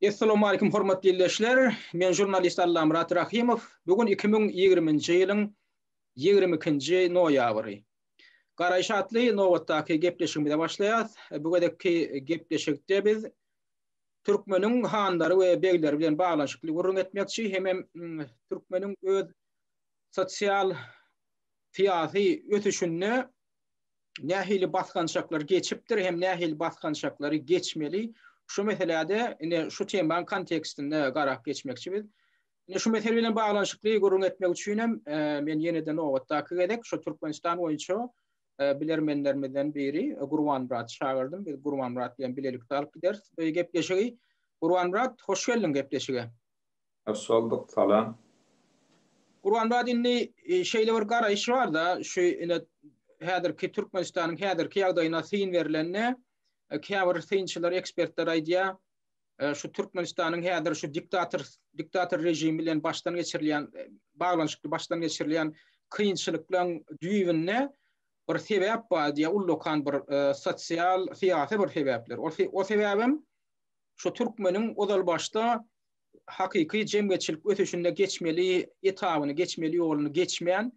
Essalamu aleýkum hormatly ildeşler. Men žurnalist Allamyrat Rahymow. Bu gün 2020-nji ýylyň 22-nji noýabry. Garaýyş atly nobatdaky gepleşigimize başlaýas. Bu gezekki gepleşikde biz türkmeniň hanlary we begleri bilen baglanyşykly gürrüň etmekçi hemem türkmeniň öz sosial syýasy ösüşinde nähili basgançaklar geçipdir hem nähili basgançaklary geçmeli şu meselede ine şu temaň kontekstinde garap geçmekçi biz. Ine şu mesele bilen baglanyşykly gürrüň etmek üçin hem e, men ýene-de nobatdaky gezek şu Türkmenistan boýunça e, bilermenlerimizden biri e, Gurbanmyrat çagyrdym. Biz Gurbanmyrat bilen bilelikde alyp gideris bu gepleşigi. Gurbanmyrat, hoş geldiň gepleşige. Hoş bolduk, salam. Gurbanmyrat indi şeýle bir garaýyş bar-da, şu ine häzirki Türkmenistanyň häzirki ýagdaýyna syn berlende, käbir synçylar, ekspertler aýdýar, şu Türkmenistanyň häzir şu diktator diktator režimi bilen başdan geçirilýän baglanyşykly başdan geçirilýän kynçylyklaryň düýbünde bir sebäp bar diýýär, ullakan bir sosial, syýasy bir sebäpler. O, o sebäbem şu türkmeniň ozal başda hakyky jemgyýetçilik ösüşinde geçmeli etabyny, geçmeli ýoluny geçmän,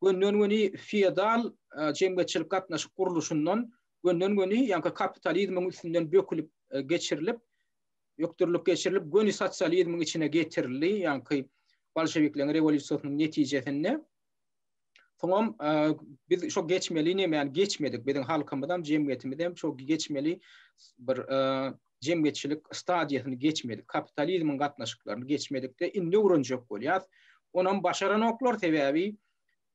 gönden-göni feodal jemgyýetçilik gatnaşyk gurluşyndan gönden-göni ýaňky kapitalizmiň üstünden bökülip geçirilip, bökdürilip geçirilip, göni sosializmiň içine getirildi, ýaňky bolşewikleriň rewolýusiýasynyň netijesinde. Soňam biz şo geçmeli nemäni geçmedik. Biziň halkymyzam, jemgyýetimizem şo geçmeli bir jemgyýetçilik stadiýasyny geçmedik. Kapitalizmiň gatnaşyklaryny geçmedikde indi öwrenjek bolýas. Onam başaranoklar, sebäbi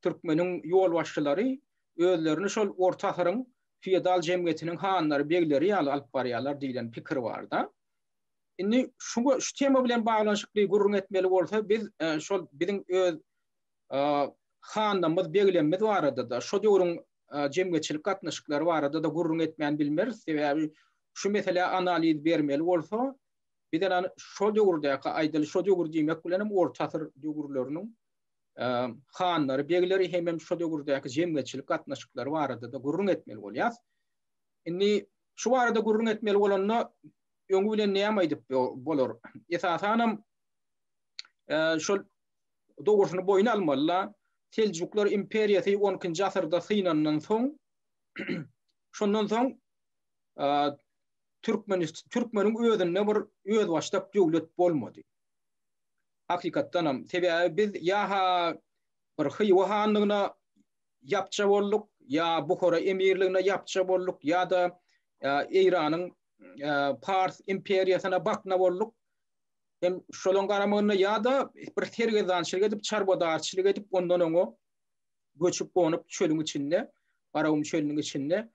türkmeniň ýolbaşçylary özlerini şol orta asyryň feodal jemgyýetiniň hanlary, begleri ýaly alyp barýarlar diýlen pikir barda. Indi şu şu tema bilen baglanyşykly gürrüň etmeli bolsa, biz şol biziň öz hanlarymyz, beglerimiz barada-da, şo döwrüň jemgyýetçilik gatnaşyklary barada-da gürrüň etmän bilmeris. Sebäbi şu meselä analiz bermeli bolsa, biz ýa şo döwürdäki, aýdaly, şo döwür diýmek bilenem orta asyr döwürleriniň hanlary, begleri hemem şo döwürdäki jemgyýetçilik gatnaşyklary barada-da gürrüň etmeli bolýas. Indi şu barada gürrüň etmeli bolanda öňi bilen näme aýdyp bolar? Esasanam şol dogrusyny boýun almaly-la, Seljuklar imperiýasy on ikinji asyrda synandan soň, şondan soň türkmen türkmeniň özünde bir özbaşdak döwlet bolmady. Hakykatdan hem, sebäbi biz ýa-ha bir Hywa hanlygyna ýapja bolduk, ýa Buhara emirligine ýapja bolduk, ýa-da Eýranyň Pars imperiýasyna bakna bolduk. Hem şolaň garamagynda ýa-da bir sergezdançylyk edip, çarwadarçylyk edip, ondan oňa göçüp-gonup çölüň içinde, Garagum çölüniň içinde,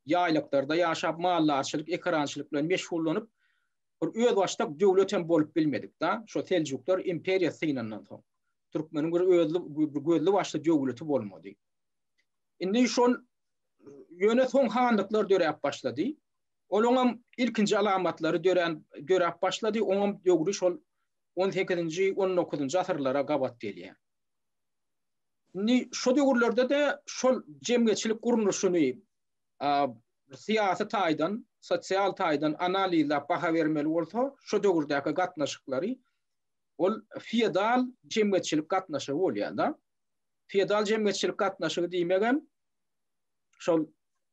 ýaýlaklarda ýaşap, maldarçylyk, ekerançylyk bilen meşgullanyp, bir özbaşdak döwlet hem bolup bilmedik-da, şo Seljuklar imperiýasy synandan soň. Türkmeniň bir özli, bir gözli başly döwleti bolmady. Indi şol ýöne soň hanlyklar döräp başlady. Olaňam ilkinji alamatlary dörän döräp başlady, oňam döwri şol on sekizinji, on dokuzynjy asyrlara gabat gelýär. Indi şo döwürlerde-de şol jemgyýetçilik gurluşyny syýasy taýdan, sosial taýdan analizläp baha bermeli bolsa, şo döwürdäki gatnaşyklary ol feodal jemgyýetçilik gatnaşygy bolýar-da. Feodal jemgyýetçilik gatnaşygy diýmegem şol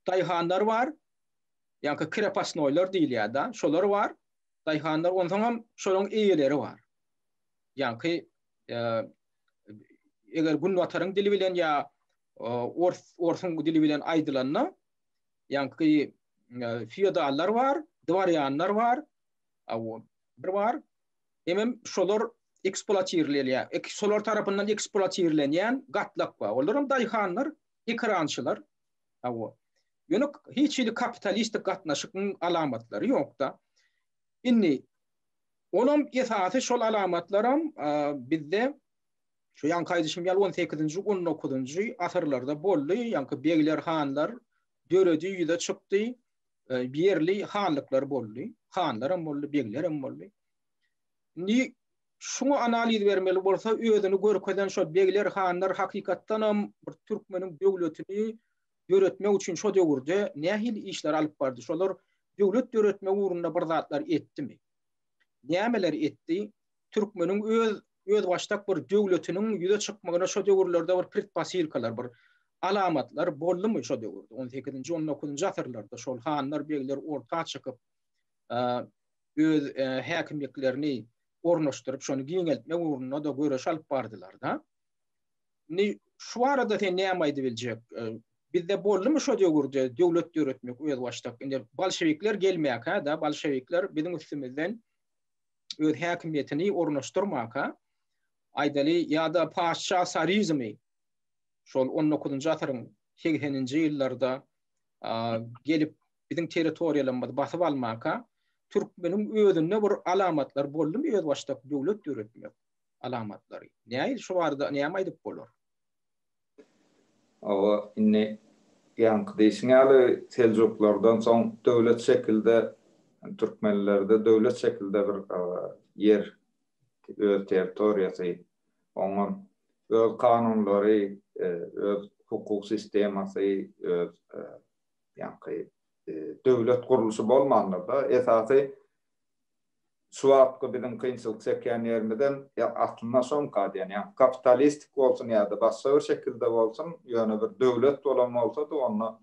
daýhanlar bar, ýaňky krepostnoýlar diýilýär-de, şolar bar, daýhanlar, onsoňam şolaryň eýeleri bar. Ýaňky eger günbataryň dili bilen ýa ors orsuň dili bilen aýdylanda, ýaňky feodallar bar, dworýanlar bar, bir bar. Hemem şolar ekspluatirlenýär. Şolar tarapyndan ekspluatirlenýän gatlak bar. Olar hem daýhanlar, ekerançylar. Hawa. Ýöne hiç hili kapitalistik gatnaşygyň alamatlary ýok-da. Indi olam esasy şol alamatlaram bizde şu ýaňky aýdyşym ýaly on sekizinji, on dokuzynjy asyrlarda boldy. Ýaňky begler, hanlar döredi, ýüze çykdy. Ýerli hanlyklar boldy. Hanlaram boldy, beglerem boldy. Indi şuňa analiz bermeli bolsa, özüni görkezen şo begler, hanlar hakykatdanam bir türkmeniň döwletini döretmek üçin şo döwürde nähili işler alyp bardy? Şolar döwlet döretmek ugrunda bir zatlar etdimi? nämeler etdi? Türkmeniň öz özbaşdak bir döwletiniň ýüze çykmagyna şo döwürlerde bir predposylkalar, bir alamatlar boldumy şo döwürde? On sekizinji, on dokuzynjy asyrlarda şol hanlar, begler orta çykyp, öz häkimliklerini ornaşdyryp, şony giňeltmek ugrunda-da göreş alyp bardylar-da. Indi şu barada sen näme aýdyp biljek? Bizde boldumy şo döwürde döwlet döretmek özbaşdak? Indi bolşewikler gelmäkä-de, bolşewikler biziň üstümizden öz häkimiýetini ornaşdyrmaka, aýdaly, ýa-da patyşa sarizmi şol on dokuzynjy asyryň segseninji ýyllarda gelip biziň territoriýalarymyzy basyp almaka, türkmeniň özünde bir alamatlar boldumy özbaşdak döwlet döretmek alamatlary? Nähili şu barada näme aýdyp bolar? Hawa, indi ýaňky diýşiň ýaly seljuklardan soň döwlet şekilde türkmenlerde döwlet şekilde bir ýer öz territoriýasy, oňam öz kanunlary, öz hukuk sistemasy, öz ýaňky döwlet gurluşy bolmandyr-da. Esasy Şu wagtky biziň kynçylyk çekýän ýerimizem ýa aslynda şoňka diýen, ýagny kapitalistik bolsun ýa-da başga bir şekilde bolsun, ýöne bir döwlet bolan bolsady onda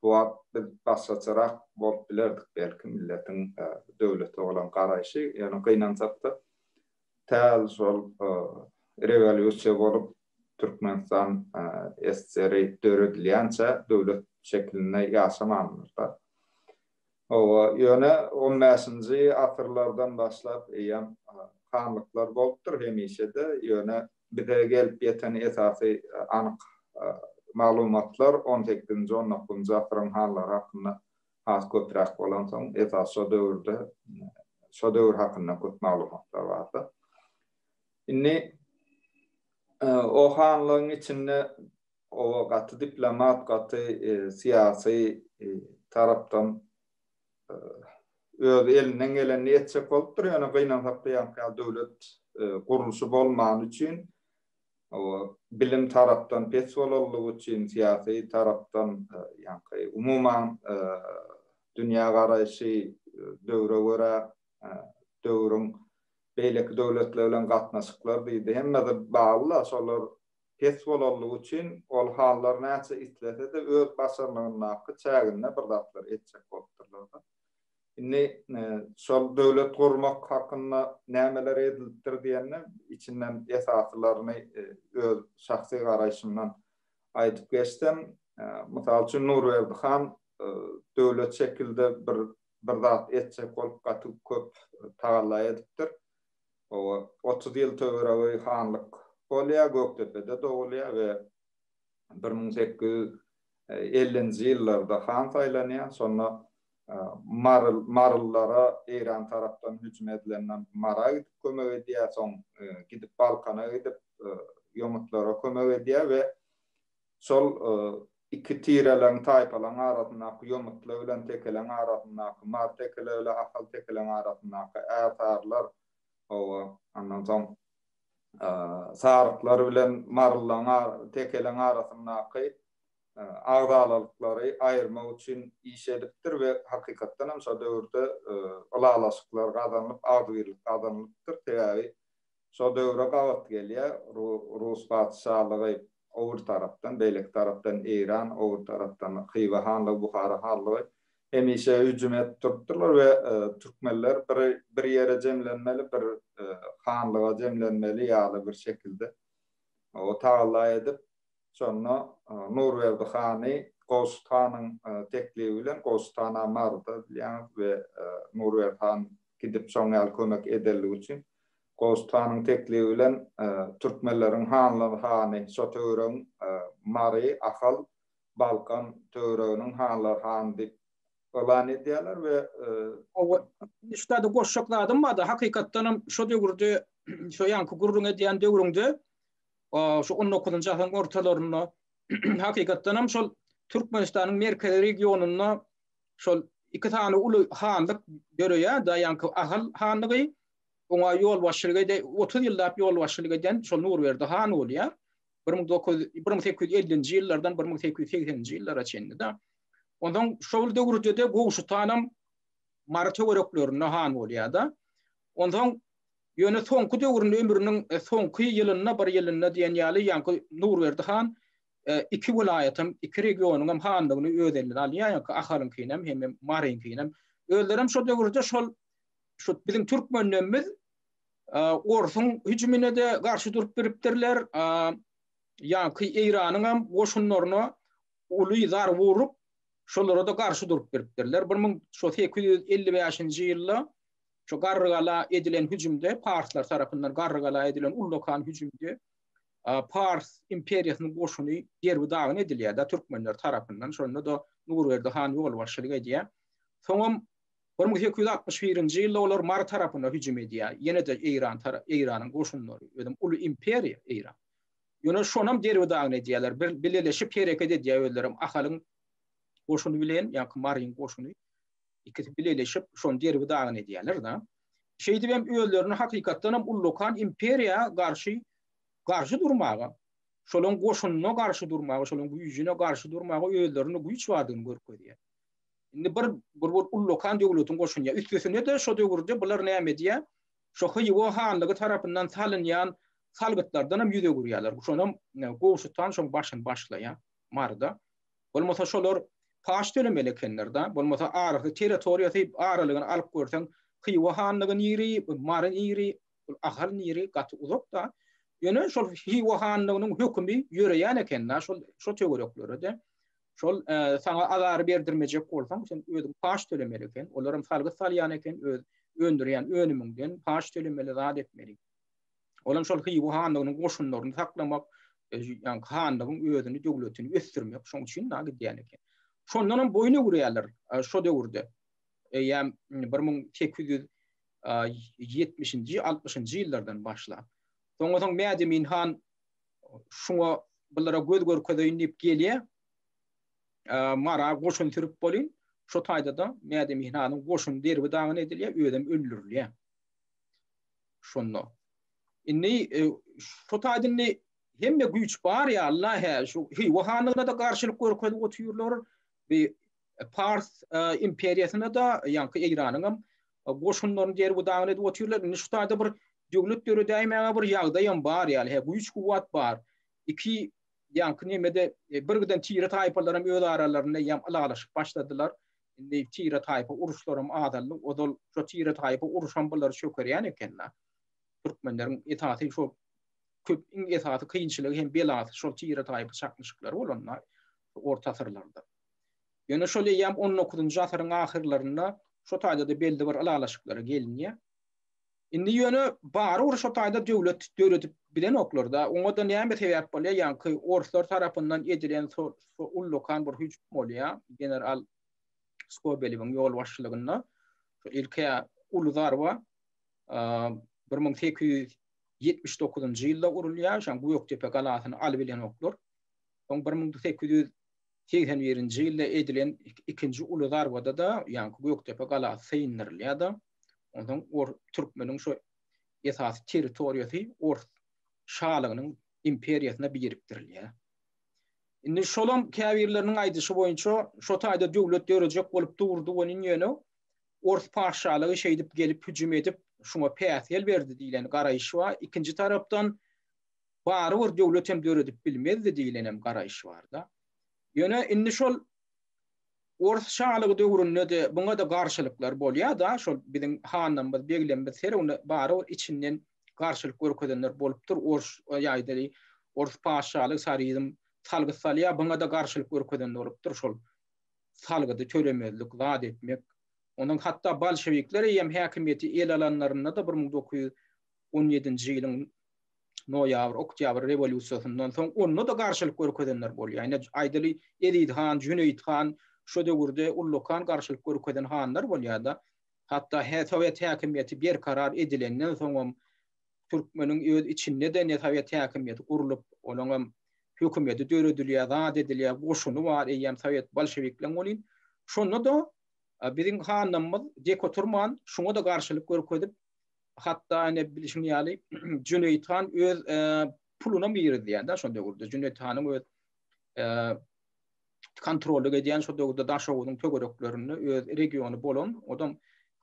bu wagt biz başgaçarak bolup bilerdik belki milletiň döwlete bolan garaýşy, ýöne gynansakda täl şol rewolýusiýa bolup Türkmenistan SSR döredilýänçä döwlet şekilinde ýaşamandyr-da. Hawa, ýöne on bäşinji asyrlardan başlap eýýäm hanlyklar bolupdyr hemişe-de, ýöne bize gelip ýeten esasy anyk maglumatlar on sekizinji, on dokuzynjy asyryň hanlary hakynda has köpräk bolansoň, esasy şo döwürde, şo döwür hakynda köp maglumatlar bardy. Indi o hanlygyň içinde Oba gaty diplomat, gaty syýasy tarapdan öz elinden gelenini etjek bolupdyr, ýöne gynansakda ýaňky ýaly döwlet gurluşy bolmany üçin, bilim tarapdan pes bolanlygy üçin, syýasy tarapdan ýaňky umuman dünýä garaýşy döwre görä döwrüň beýleki döwletler bilen gatnaşyklar diýdi, hemmesi bagly-da şolar Pes bolanlygy üçin ol hanlar näçe islese-de öz başarnygyndaky çäginde bir zatlar etjek bolupdyrlar-da. Indi şol döwlet gurmak hakynda nämeler edilipdir diýende içinden esasylaryny öz şahsy garaýşymdan aýdyp geçsem, mysal üçin Nurberdi han döwlet şekilde bir bir zat etjek bolup gaty köp tagalla edipdir. Hawa, 30 ýyl töweregi hanlyk bolýar, Gökdepede dogulýar we 1850-nji ýyllarda han saýlanýar. Şonda Mary, marylylara Eýran tarapdan hüjüm edilenden Mara gidip kömek edýär, soň gidip Balkana gidip ýomutlara kömek edýär we Şol iki tireleň, taýpalaň arasyndaky ýomutly bilen tekeleň arasyndaky, mary tekele bilen ahal tekeleň arasyndaky ärsarlar, hawa, ondan soň saryklar bilen marylaň, tekeleň arasyndaky agzalalyklary aýyrmak üçin iş edipdir we hakykatdan hem şo döwürde ylalaşyklar gazanylyp, agzybirlik gazanylypdyr. Sebäbi Şo döwre gabat gelýär, Rus patyşalygy o bir tarapdan, beýleki tarapdan Eýran, o bir tarapdan Hywa hanlygy, Buhara hanlygy hemişe hüjüm edip durupdyrlar we türkmenler bir bir ýere jemlenmeli, bir hanlyga jemlenmeli ýaly bir şekilde o tagalla edip, Şonda Nurberdi hany Gowşut hanyň teklibi bilen, Gowşut han-a Maryda bilýäňiz we Nurberdi han gidip şoň ýaly kömek edenligi üçin Gowşut hanyň teklibi bilen türkmenleriň hanlar hany şo töweregiň Mary, Ahal, Balkan töwereginiň hanlar hany diýip yglan edýärler we Hawa, indi şu taýda goşjak zadym bar-da, hakykatdanam şo döwürde, şo ýaňky gürrüň edýän döwrüňde şu on dokuzynjy asyryň ortalarynda hakykatdanam şol Türkmenistanyň merkezi regionynda şol iki sany uly hanlyk döreýär-de, ýaňky Ahal hanlygy, oňa ýolbaşçylyk ede, 30 ýyllap ýolbaşçylyk eden şol Nurberdi han bolýar. 1850-nji ýyllardan 1880-nji ýyllara çenli-de. Onsoň şol döwürde-de Gowşut hanam Mary töwereklerinde han bolýar-da. Onsoň ýöne soňky döwründe ömrüniň soňky ýylynda bir ýylynda diýen ýaly ýaňky Nurberdi han iki welaýatyň, iki regionyň hem hanlygyny öz eline alýar, ýaňky Ahalyňkyny hem, hem Maryňkyny hem. Özlerem şo döwürde şol şu biziň türkmenlerimiz orsuň hüjümine-de garşy durup bilipdirler. Ýaňky Eýranyň hem goşunlaryna uly zarba urup, şolara-da garşy durup bilipdirler. 1855-nji ýylda şu Garrygala edilen hüjümde, parslar tarapyndan Garrygala edilen ullakan hüjümde Pars imperiýasynyň goşuny derbi-dagyn edilýär-de türkmenler tarapyndan. Şonda-da Nurberdi han ýolbaşçylyk edýär. Soňam 1861-nji ýylda olar Mary tarapyna hüjüm edýär. Ýene-de Eýran Eýranyň goşunlary. Özem uly imperiýa Eýran. Ýöne şonam derbi-dagyn edýärler. Bir bileleşip hereket edýär özlerem Ahalyň goşuny bilen, ýaňky Maryň goşuny. Ikisi bileleşip şony derbi-dagyn edýärler-de. Şeýdip hem özlerini hakykatdan hem ullakan imperiýa garşy garşy durmaga, şolaň goşunyna garşy durmaga, şolaň güýjüne garşy durmaga özlerinde güýç bardygyny görkezýär. Indi bir bir bir ullakan döwletiň goşuny. Üstesine-de şo döwürde bular näme edýär? Şo Hywa hanlygy tarapyndan salynýan salgytlardan hem ýüz öwürýärler. Şonam Gowşut han şoň başyny başlaýar Maryda. Bolmasa şolar paç tölemeli ekenler-da. Bolmasa arasy territoriýasy aralygyny alyp görseň Hywa hanlygy niri, Mary niri, Ahal niri gaty uzak-da. Ýöne şol Hywa hanlygynyň hökümi ýöreýän eken-da şol şo töwereklere-de. Şol saňa azar berdirmejek bolsaň, sen özüň paç tölemeli eken. Olaram salgyt salýan eken, öz öndürýän önümiňden paç tölemeli, zat etmeli. Olam şol Hywa hanlygynyň goşunlaryny saklamak, ýagny hanlygyň özüni, döwletini ösdürmek, şoň üçin da gidýän eken. Şondan hem boýun öwürýärler şo döwürde. Eýýäm 1870-nji, 60-njy ýyllardan başlap. Soňra soň Mädemin han şuňa bulara göz görkezeýin diýip gelýär. Mara goşun sürüp bolýn. Şo taýda-da Mädemin hanyň goşuny derbi-dagyn edilýär, özem öldürilýär. Şonda. Indi şo taýda indi hemme güýç bar ýaly-la hä, şu Hywa hanlygyna-da garşylyk görkezip otyrlar. Bir Pars imperiýasyna-da, ýaňky Eýranyňam goşunlaryny derbi-dagyn edip otyrlar. Indi şu taýda bir döwlet döredäýmäge bir ýagdaýam bar ýaly, hä, güýç-kuwwat bar. Iki ýaňky nemede bir giden tire-taýpalaram öz aralarynda eýýäm ylalaşyp başladylar. Indi tire-taýpa uruşlaram azaldy. Ozal şo tire-taýpa uruşam bulary çökerýän eken-dä. Türkmenleriň esasy şo köp iň esasy kynçylygy hem belasy şol tire-taýpa çaknyşyklary bolanda orta asyrlarda. Ýöne şol eýýäm on dokuzynjy asyryň ahyrlarynda şo taýda-da belli bir ylalaşyklara gelinýär. Indi ýöne barybir şo taýda döwlet döredip bilenoklar-da. Oňa-da näme sebäp bolýar? Ýaňky orslar tarapyndan edilen ullakan bir hüjüm bolýar. General Skobelewiň ýolbaşçylygynda. Şo ilki uly zarba 1879-njy ýylda urulýar. Şoň Gökdepe galasyny alybilenoklar. Soň 1881-nji ýylda edilen ikinji uly zarbada-da ýaňky Gökdepe galasy syndyrylýar-da. Onsoň or türkmeniň şo esasy territoriýasy ors şalygynyň imperiýasyna birikdirilýär. Indi şolam käbirleriniň aýdyşy boýunça şo taýda döwlet dörejek bolup durdy welin ýöne ors patyşalygy şeýdip gelip hüjüm edip şuňa päsgel berdi diýlen garaýyş bar. Ikinji tarapdan barybir döwlet hem döredip bilmezdi diýlen hem garaýyş bar-da. Ýöne indi şol Ors şalygy döwründe-de buňa-da garşylyklar bolýar-da, şol biziň hanlarymyz, beglerimiz her günde barybir içinden garşylyk görkezenler bolupdyr. Ors ýaýdaly, ors patyşalygy sarizm salgyt salýar, buňa-da garşylyk görkezen bolupdyr şol salgydy tölemezlik, zat etmek. Ondan hatda bolşewikler eýýäm häkimiýeti ele alanlarynda-da 1917-nji ýylyň noýabr, oktýabr rewolýusiýasyndan soň onda-da garşylyk görkezenler bolýar. Ine, aýdaly, Eziz han, Jüneýit han şo döwürde ullakan garşylyk görkezen hanlar bolýar-da. Hatda sowet häkimiýeti berkarar edilenden soňam türkmeniň öz içinde-de ne sowet häkimiýeti gurlup, olaňam hökümeti döredilýär, zat edilýär, goşuny bar eýýäm sowet bolşewikleň welin, şonda-da biziň hanlarymyz dek oturman, şuňa-da garşylyk görkezip, Hatda ine bilşiň ýaly Jüneýit han öz pulunam girizýär-de şo döwürde. Jüneýit hanyň öz kontrollyk edýän şo döwürde Daşoguzyň töwereklerinde öz regiony bolan, odam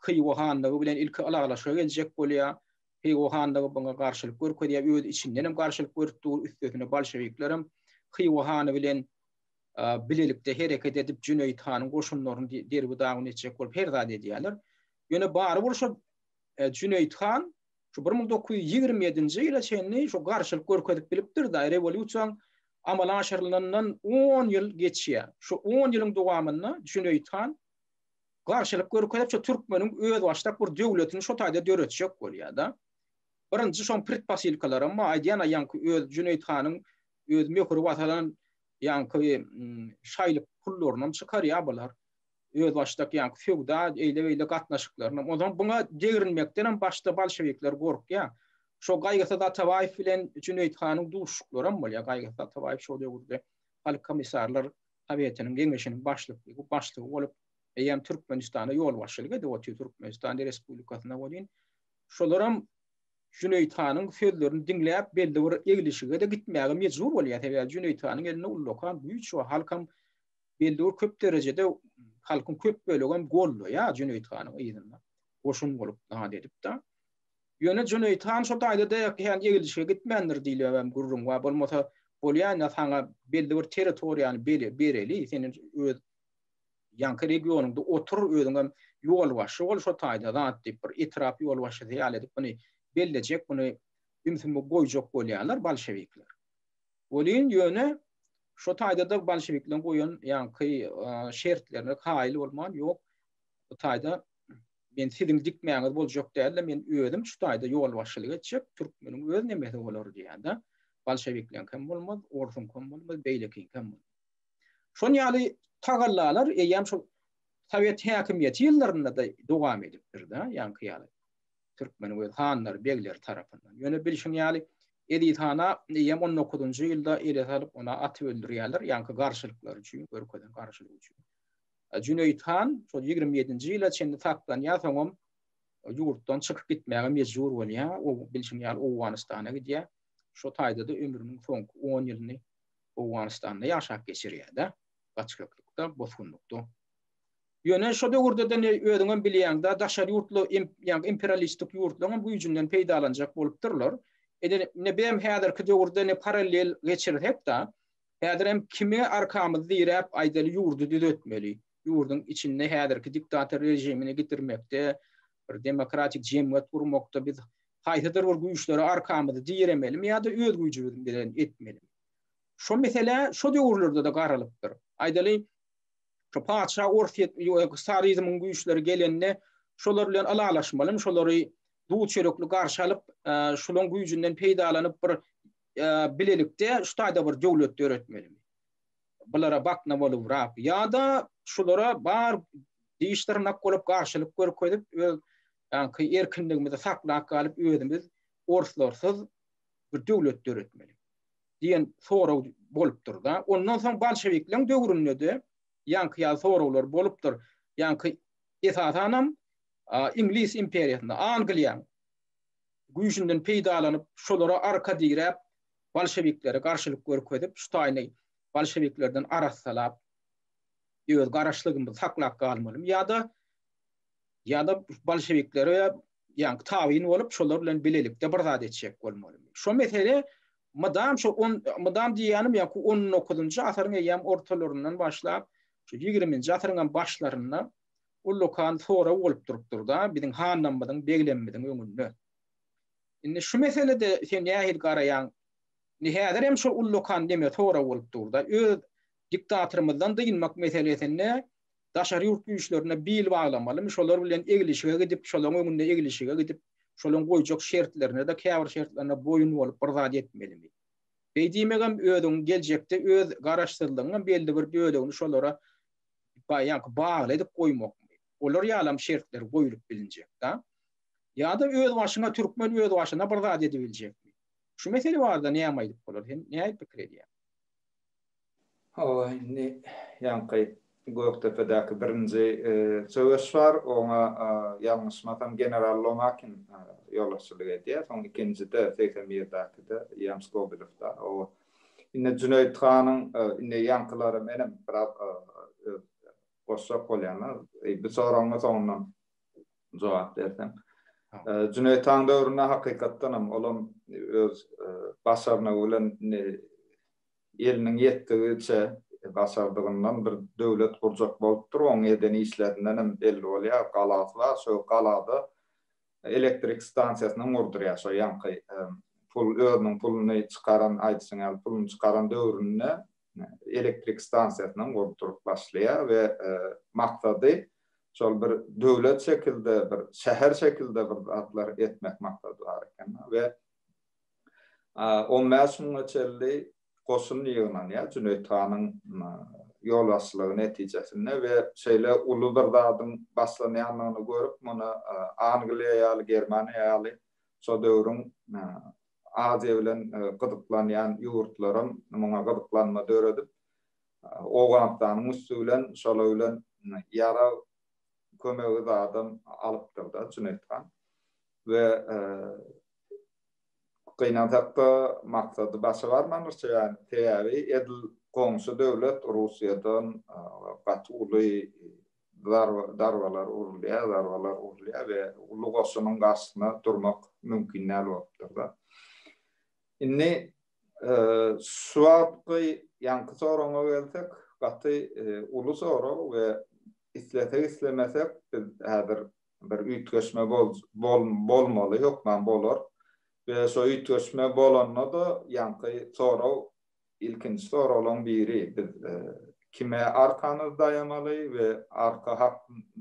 Hywa hanlygy bilen ilki ylalaşyga geljek bolýar. Hywa hanlygy buňa garşylyk görkezýär, öz içinden hem garşylyk görüp dur, üstesine bolşewikler hem Hywa hany bilen bilelikde hereket edip Jüneýit hanyň goşunlaryny derbi-dagyn etjek bolup her zat edýärler. Ýöne barybir şo Jüneýit han şu 1927-nji ýyla çenli şu garşylyk görkezip bilipdir-de, rewolýusiýaň amala aşyrylandan 10 ýyl geçýär. Şu 10 ýylyň dowamynda Jüneýit han garşylyk görkezip şu türkmeniň özbaşdak bir döwletini şo taýda döretjek bolýar-da. Birinji şoň predposylkalaram bar, aýdýan-a ýaňky öz Jüneýit hanyň öz möhüri basylan ýaňky şaýlyk pullarynam çykarýar bular. Özbaşdak ýaňky söwda eýle-beýle gatnaşyklarynam. Onsoň buňa degrinmekdenem başda bolşewikler gorkýar. Şo Gaýgysyz Atabaýew bilen Jüneýit hanyň duşuşyklaram bolýar. Gaýgysyz Atabaýew şo döwürde Halk komissarlar Sowetiniň Geňeşiniň başlyklygy, başlygy bolup, eýýäm Türkmenistana ýolbaşçylyk edip otyr, Türkmenistan Respublikasyna welin, şolaram Jüneýit hanyň sözlerini diňläp, belli bir eglişige-de gitmäge mejbur bolýar. Sebäbi Jüneýit hanyň elinde ullakan güýç bar, halkam belli bir köp derejede halkyň köp bölegem goldaýar Jüneýit hanyň yzynda goşun bolup zat edip-de. Ýöne Jüneýit han şo taýda-da kän eglişige gitmändir diýlip hem gürrüň bar. Bolmasa bolýa indi saňa belli bir territoriýany bereli, sen öz ýaňky regionyňda otur, özüňem ýolbaşçy bol şo taýda zat diýip bir etrap ýolbaşçysy ýaly edip muny bellejek, muny ümsümlik goýjak bolýarlar bolşewikler. Welin ýöne şo taýda-da bolşewikleriň goýan ýaňky şertlerine kaýyl bolman, ýok, bu taýda men siziň dikmäňiz boljak däl-de, men özüm şu taýda ýolbaşçylyk etjek, türkmeniň öz nemesi bolar diýýär-de. Bolşewikleriňkem bolmaz, orsuňkam bolmaz, beýlekiňkem bolmaz. Şon ýaly tagallalar eýýäm şol sowet häkimiýeti ýyllarynda-da dowam edipdir-de, ýaňky ýaly türkmeniň öz hanlary, begleri tarapyndan. Ýöne bilşiň ýaly, Eziz hana eýýäm on dokuzynjy ýylda ele salyp, ony atyp öldürýärler, ýaňky garşylyklary üçin, görkezen garşylygy üçin. Jüneýit han şol 27-nji ýyla çenli saklanýar, soňam ýurtdan çykyp gitmäge mejbur bolýar. O bilşiň ýaly Owganystana gidýär. Şo taýda-da ömrüniň soňky on ýylyny Owganystanda ýaşap geçirýär-de, gaçgaklykda, bosgunlykda. Ýöne şo döwürde-de ne özüňem bilýäň-de, daşary ýurtly, ýagny imperialistik ýurtlaryň hem güýjünden peýdalanjak bolupdyrlar. Ine, ine bizem häzirki döwürde ne parallel geçirsek-de, häzir hem kime arkamyzy diräp aýdaly ýurdy düzetmeli, ýurduň içinde häzirki diktator režimini gidirmekde, bir demokratik jemgyýet gurmakda biz haýsydyr bir güýçlere arkamyzy diremelimi ýa-da öz güýjümiz bilen etmelimi? Şo meselä şo döwürlerde-de garalypdyr. Aýdaly, şo patyşa Orsýet, sarizmiň güýçleri gelende şolar bilen ylalaşmalymy, şolary duz-çörekli garşy alyp, şolaň güýjünden peýdalanyp bir bilelikde şu taýda bir döwlet döretmelimi? Bulara bakna bolubrak ýa-da şulara bar diş-dyrnak bolup garşylyk görkezip, öz ýaňky erkinligimizi saklap galyp özümiz orslarsyz bir döwlet döretmeli diýen sorag bolupdyr-da. Ondan soň bolşewikleriň döwründe-de ýaňky ýaly soraglar bolupdyr. Ýaňky esasanam iňlis imperiýasynda, Angliýanyň güýjünden peýdalanyp, şolara arka diräp, bolşewiklere garşylyk görkezip, şu taýyny bolşewiklerden arassalap, öz garaşlygymyzy saklap galmalymy ýa-da ýa-da bolşewiklere ýaňky tabyn bolup, şolar bilen bilelikde bir zat etjek bolmalymy? Şo mesele mydam şo on, mydam diýýänim ýaňky on dokuzynjy asyryň eýýäm ortalaryndan başlap, şu ýigriminji asyryň hem başlarynda ullakan sorag bolup durupdyr-da, biziň hanlarymyzyň, beglerimiziň öňünde. Indi şu meselede sen nähili garaýaň? Indi häzir hem şo ullakan neme sorag bolup dur-da. Öz diktatorymyzdan dynmak meselesinde daşary ýurt güýçlerine bil baglamalymy, şolar bilen eglişige gidip, şolaryň öňünde eglişige gidip, şolaryň goýjak şertlerine-de, käbir şertlerine boýun bolup bir zat etmelimi? Beý diýmegem özüň geljekde öz garaşsyzlygyňam belli bir bölegini şolara ýaňky bagly edip goýmakmy? Olar ýalam şertler goýulyp bilinjek-da. Ýa-da öz başyňa türkmen öz başyna bir zat edibiljekmi? Şu mesele barada näme aýdyp bolar? Sen nähili pikir edýäň? Hawa, indi ýaňky Gökdepedäki birinji söweş bar, oňa ýalňyşmasam general Lomakin ýolbaşçylyk edýär, soň ikinjide, 81 birdäkide Ýam Skobelew-da. O indi Jüneýit hanyň indi ýaňkylary menem biraz öz goşjak bolýan-da, bu soragyňa soňundan. jogap bersem. Jüneýt han döwründe hakykatdan hem olam öz başarnygy bilen eliniň ýetdigiçe başardygyndan bir döwlet gurjak bolupdyr. Oň eden işlerinden hem belli bolýar. Galasy bar, şo galada elektrik stansiýasyny gurdurýar. Şo ýaňky pul özüniň puluny çykaran, aýdyşyň ýaly puluny çykaran döwründe elektrik stansiýasyny gurduryp başlaýar we maksady şol bir döwlet şekilde, bir şäher şekilde bir zatlar etmek maksady bar eken we 15 müňe çenli goşun ýygnanýar Jüneýit hanyň ýolbaşçylygy netijesinde we şeýle uly bir zadyň başlanýandygyny görüp, muny Angliýa ýaly, Germaniýa ýaly şo döwrüň Aziýa bilen gyzyklanýan ýurtlaram muňa gyzyklanma döredip, Owganystanyň üsti bilen şolar bilen ýarag kömegi zadam alypdyr-da Jüneýit han. We Gynansak-da, maksady başa barmandyr, sebäbi edil goňşy döwlet Russiýadan gaty uly zarbalar urulýar, zarbalar urulýar we uly goşunyň garşysyna durmak mümkin däl bolupdyr-da. Indi şu wagtky ýaňky soragyňa gelsek, gaty uly sorag we islesek-islemesek biz häzir bir üýtgeşme bolmaly, hökman bolar. We şo üýtgeşme bolanda-da ýaňky sorag ilkinji soraglaryň biri, biz kime arkamyzy daýamaly we arka hak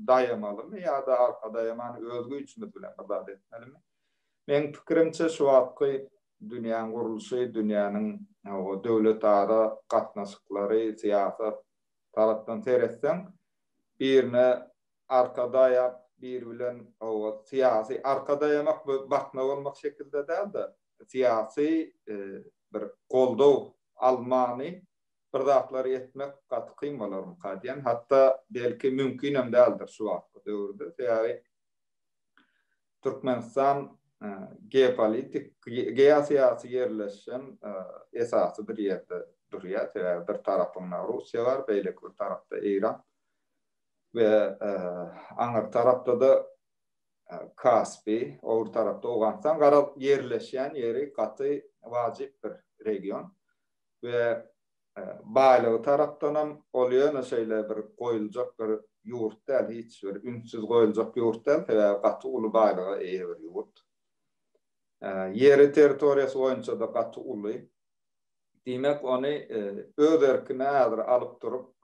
daýamalymy ýa-da arka daýaman öz güýjümiz bilen bir zat etmelimi? Meň pikirimçe şu wagtky dünýäň gurluşy, dünýäniň döwletara gatnaşyklary, syýasat tarapdan seretseň, birine arka daýap biri bilen hawa syýasy arka daýamak bu bakna bolmak şekilde däl-de syýasy bir goldaw almany bir zatlary etmek gaty kyn bolarmyka diýen hatda belki mümkinem däldir şu wagtky döwürde sebäbi Türkmenistan geopolitik geosyýasy ýerleşen esasy bir ýerde durýar sebäbi bir tarapynda Russiýa bar beýleki bir tarapda Eýran we aňyr tarapda-da Kaspi, o bir tarapda Owganystan. Garaz, ýerleşýän ýeri gaty wajyp bir region we baýlygy tarapdanam ol ýöne şeýle bir goýuljak bir ýurt däl, hiç bir ünssüz goýuljak ýurt däl, sebäbi gaty uly baýlyga eýe bir ýurt. Ýeri territoriýasy boýunça-da gaty uly. Diýmek, ony öz erkine häzir alyp durup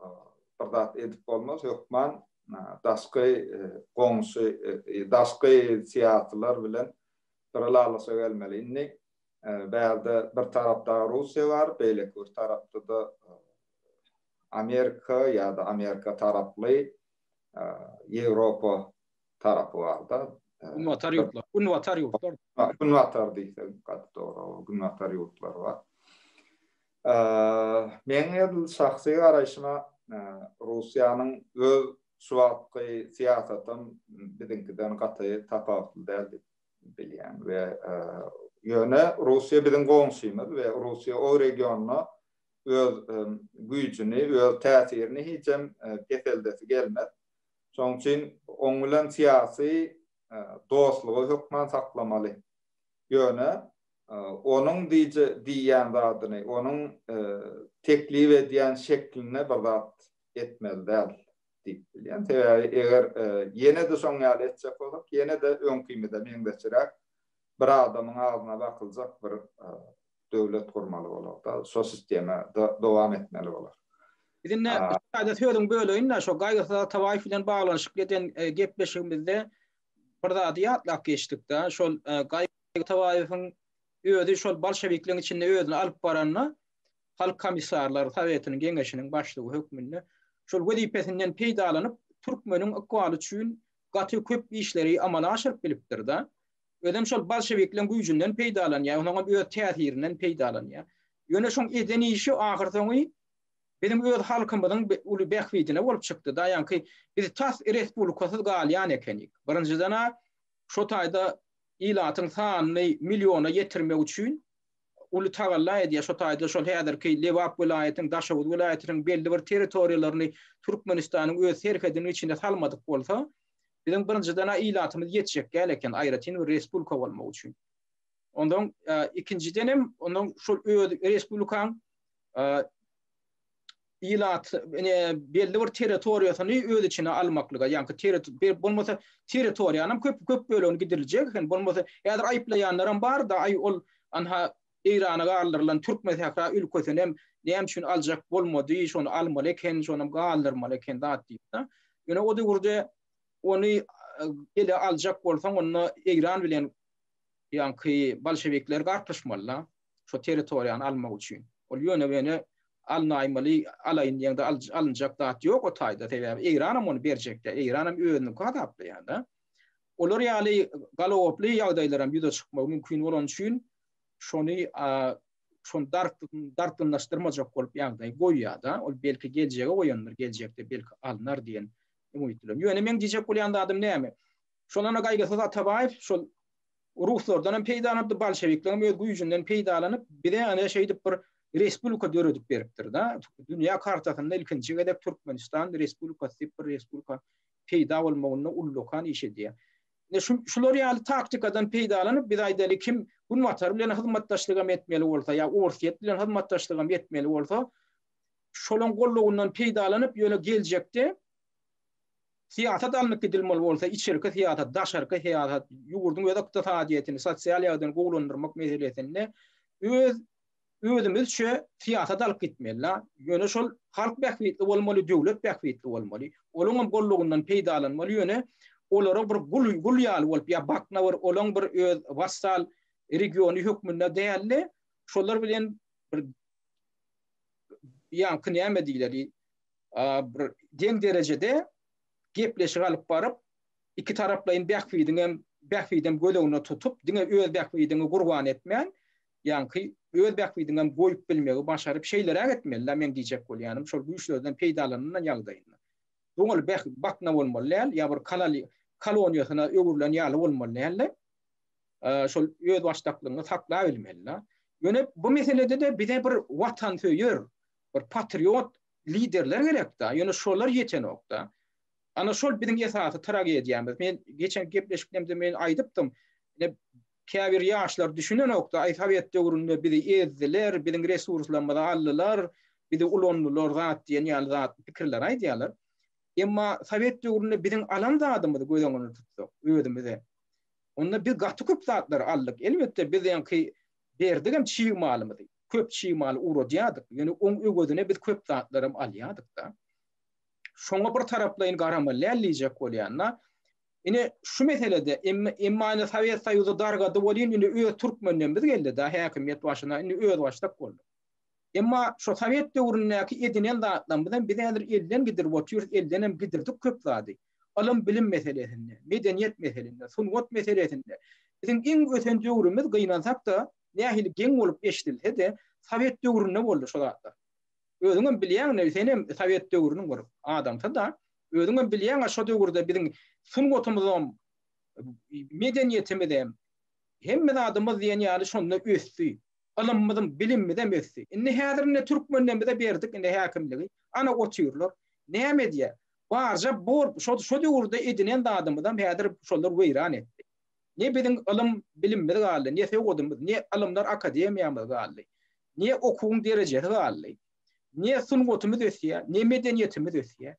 bir zat edip bolmaz, hökman daşky goňşy, daşky syýasylar bilen bir ylalaşyga gelmeli. Indi bärde bir tarapda Russiýa bar, beýleki bir tarapda-da Amerika ýa-da Amerika taraply Ýewropa tarapy bar-da. Günbatar ýurtlar. Günbatar ýurtlar. Günbatar diýsek gaty dogry, günbatar ýurtlary bar. Meň edil şahsy garaýşyma Russiýanyň öz şu wagtky syýasatam biziňkiden gaty tapawutly däl diýip bilýän we ýöne Russiýa biziň goňşymyz we Russiýa o regionda öz güýjüni, öz täsirini hiçem peseldesi gelmez. Şonuň üçin oň bilen syýasy dostlugy hökman saklamaly. Ýöne onuň diýýän zadyny, onuň teklip edýän şeklinde bir zat etmeli däl diýip bilýän. Sebäbi eger ýene-de şoň ýaly etjek bolsak, ýene-de öňkimize meňzeşiräk bir adamyň agzyna bakyljak bir döwlet gurmaly bolar-da, şo sistema dowam etmeli bolar. Biz indi şu taýda sözüňi böleýin-de, şo Gaýgysyz Atabaýew bilen baglanyşykly eden gepleşigimizde bir zady ýatlap geçdik-de, şol Gaýgy Atabaýewiň özi şol bolşewikleriň içinde özüni alyp baranda, Halk komissarlar sowetiniň geňeşiniň başlygy hökmünde şol wezipesinden peýdalanyp, türkmeniň ykbaly üçin gaty köp işleri amala aşyryp bilipdir-de. Özem şol bolşewikleň güýjünden peýdalanýar, onuňam öz täsirinden peýdalanýar. Ýöne şoň eden işi ahyrsoňy biziň öz halkymyzyň uly bähbidine bolup çykdy-da, ýaňky biz tas respublikasyz galýan ekenik. Birinjiden-ä şo taýda ilatyň sanyny milliona ýetirmek üçin uly tagalla edýär. Şo taýda şol häzirki Lebap welaýatynyň, Daşoguz welaýatynyň belli bir territoriýalaryny Türkmenistanyň öz serhediniň içine salmadyk bolsa, Biziň birinjiden-ä ilatymyz ýetjek däl eken aýratyn bir respublika bolmak üçin. Ondan ikinjiden hem ondan şol öz respublikaň ilat ine belli bir territoriýasyny öz içine almaklyga, ýaňky terri bolmasa territoriýanyň köp köp bölegini gidiriljek eken, bolmasa häzir aýyplaýanlaram bar-da, aý ol anha Eýrana galdyrylan Türkmen sähra ülkesini hem näme üçin aljak bolmady, şony almaly eken, şonam galdyrmaly eken zat diýip-de. Ýöne o döwürde ony ele aljak bolsaň, onda Eýran bilen ýaňky bolşewikler garpyşmaly-da, şo territoriýany almak üçin. Ol ýöne-möne alnaýmaly, alaýyn diýeňde alynjak zat ýok o taýda, sebäbi Eýranam ony berjek däl, Eýranam özüniňki hasaplaýar-da. Olar ýaly galagoply ýagdaýlaram ýüze çykmagy mümkin bolany üçin şony şony dartgynlaşdyrmajak bolup ýagdaýy goýýar-da, ol belki geljege goýandyr, geljekde belki alnar diýen umyt bilen. Ýöne meň diýjek bolýan zadym näme? Şondan Gaýgysyz Atabaýew şol ruslardan hem peýdalanypdy, bolşewikleriň hem öz güýjünden peýdalanyp, bize ene şeýdip bir respublika döredip beripdir-de. Dünýä kartasynda ilkinji gezek Türkmenistan respublikasy diýip bir respublika peýda bolmagynda ullakan iş edýär. Ine şu şular ýaly taktikadan peýdalanyp biz aýdaly kim Günbatar bilen hyzmatdaşlygam etmeli bolsa ýa Orsýet bilen hyzmatdaşlygam etmeli bolsa, şolaň gollugyndan peýdalanyp ýöne geljekde syýasat alnyp gidilmeli bolsa, içerki syýasat, daşarky syýasat, ýurduň öz ykdysadyýetini, sosial ýagdaýyny gowulandyrmak meselesinde öz özümizçe syýasat alyp gitmeli-la. Ýöne şol halk bähbitli bolmaly, döwlet bähbitli bolmaly. Olaňam gollugyndan peýdalanmaly, ýöne olara bir gul, gul ýaly bolup ýa bakna bir olaň bir öz wassal regiony hökmünde däl-de, şolar bilen bir ýaňky näme diýileli, bir deň derejede gepleşik alyp baryp, ikitaraplaýyn bähbidiňem, bähbidem göz öňünde tutup, diňe öz bähbidiňi gurban etmän, ýaňky öz bähbidiňem goýup bilmegi başaryp şeýleräk etmeli-dä meň diýjek bolýanym şol güýçlerden peýdalanylan ýagdaýynda. Doly bäh bakna bolmaly däl ýa bir kalali koloniýasyna öwrülen ýaly bolmaly däl-de şol özbaşdaklygyňy saklabilmeli-dä. Ýöne bu meselede-de bize bir watansöýer, bir patriot liderler gerek-dä, ýöne şolar ýetenok-da. Ana şol biziň esasy tragediýamyz. Men geçen gepleşiklerimde men aýdypdym. Ine käbir ýaşlar düşünenokda, aý sowet döwründe bizi ezdiler, biziň resurslarymyzy aldylar, bizi ulandylar zat diýen ýaly zat pikirleri aýdýarlar. Emma sowet döwründe biziň alan zadymyzy göz öňünde tutsak özümize. Onda biz gaty köp zatlary aldyk. Elbetde biz ýaňky berdigem çig malymyzy. Köp çig maly ugradýardyk. Ýöne oň öwezine biz köp zatlaram alýardyk-da. Şoňa bir taraplaýyn garamaly däl diýjek bolýan-da. Ine şu meselede emma ine Sowet Soýuzy dargady welin indi öz türkmenlerimiz geldi-de häkimiýet başyna indi özbaşdak boldy. Emma şo sowet döwründäki edinen zatlarymyzam biz häzir elden gidirip otyrys, eldenem gidirdik köp zady. Ylym-bilim meselesinde, medeniýet meselinde, sungat meselesinde biziň iň ösen döwrümiz gynansak-da nähili geň bolup eşidilse-de sowet döwründe boldy şo zatlar. Özüňem bilýäň, senem sowet döwrüniň bir adamsy-da. Özüňem bilýäň-ä şo döwürde biziň sungatymyzam, medeniýetimizem, hemme zadymyz diýen ýaly şonda ösdi. Ylymymyzyň, bilimimizem ösdi. Indi häzir indi türkmenlerimize berdik indi häkimligi. Ana otyrlar. Näme edýär? Barja bor şo şo döwürde edinen zadymyzam häzir şolar weýran etdi. Ne biziň ylym, bilimimiz galdy, ne sowadymyz, ne ylymlar akademiýamyz galdy. Ne okuwyň derejesi galdy. Ne sungatymyz ösýär, ne medeniýetimiz ösýär.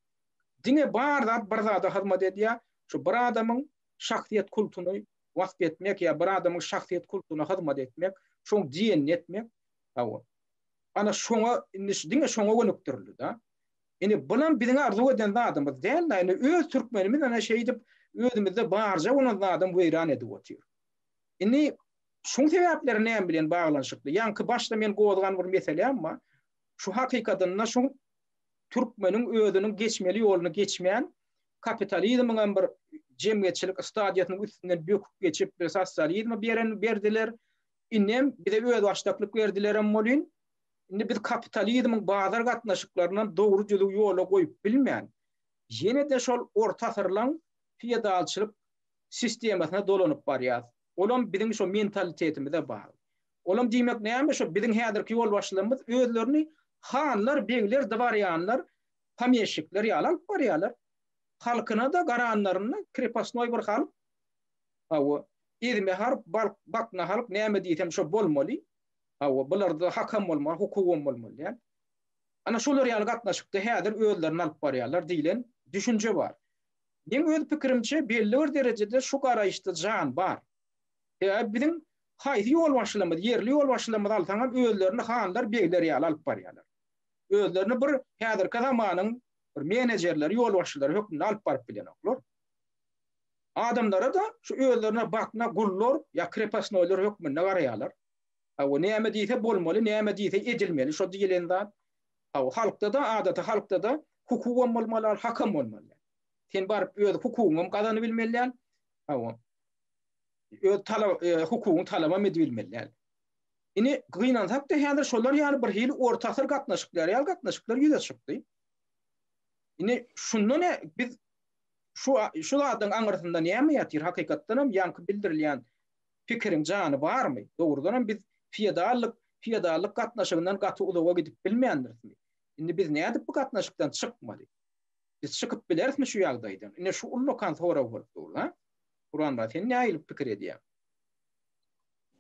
Diňe bar zat bir zada hyzmat edýär. Şu bir adamyň şahsyýet kultuny wasp etmek ýa bir adamyň şahsyýet kultuna hyzmat etmek, şoň diýenini etmek. Hawa. Ana şoňa indi diňe şoňa gönükdirildi-de. Indi bulam biziň arzuw eden zadymyz däl-de, indi öz türkmenimiz ana şeýdip özümizde barja bolan zadam weýran edip otyr. Indi şuň sebäpleri näme bilen baglanyşykly? Ýaňky başda men gozgan bir meseläm bar. Şu hakykatynda şu türkmeniň özüniň geçmeli ýoluny geçmän, kapitalizmiň hem bir jemgyýetçilik stadiýasynyň üstünden böküp geçip, bir sosializme beren berdiler. Indem bize özbaşdaklyk berdilerem bolyn. Indi biz kapitalizmiň bazar gatnaşyklarynam dogry düzüw ýola goýup bilmän, ýene-de şol orta asyrlaň feodalçylyk sistemasyna dolanyp barýas. Olam biziň şo mentalitetimize bagly. Olam diýmek näme şo biziň häzirki ýolbaşçylarymyz özlerini hanlar, begler, dwarýanlar, pomeşikler ýaly alyp barýarlar. Halkyna-da garanlarynda krepostnoý bir halk. Hawa, ezme halk, bakna halk, näme diýsem şo bolmaly. Hawa, bularda hakam bolmaly, hukugam bolmaly däl. Ana şolar ýaly gatnaşykda häzir özlerini alyp barýarlar diýlen düşünje bar. Meň öz pikirimçe belli bir derejede şu garaýyşda jan bar. Sebäbi biziň haýsy ýolbaşçylarymyz, ýerli ýolbaşçylarymyzy alsaňam özlerini hanlar, begler ýaly alyp barýarlar. Özlerini bir häzirki zamanyň bir menejerleri, ýolbaşçylary hökmünde alyp baryp bilenoklar. Adamlara-da şu özlerine bakna gullar ýa krepostnoýlar hökmünde garaýarlar. Hawa, näme diýse bolmaly, näme diýse edilmeli, şo diýilen zat. Hawa, halkda-da, adaty halkda-da hukugam bolmaly, hakam bolmaly. Sen baryp öz hukugyňam gazanybilmeli däl. Hawa. Öz talap, e, hukugyňy talabam edibilmeli däl. Indi gynansak-da häzir şolar ýaly bir hili orta asyr gatnaşyklary ýaly gatnaşyklar ýüze çykdy. Indi şunda ne biz şu şu zadyň aňyrsynda näme ýatyr? Hakykatdan hem ýaňky bildirilýän pikiriň jany barmy? Dogrudan hem biz feodallyk feodallyk gatnaşygyndan gaty uzaga gidip bilmändirismi? Indi biz nädip bu gatnaşykdan çykmaly? Biz çykyp bilerismi şu ýagdaýdan? Ine şu ullakan sorag bolup dur, ha? Gurbanmyrat, sen nähili pikir edýäň?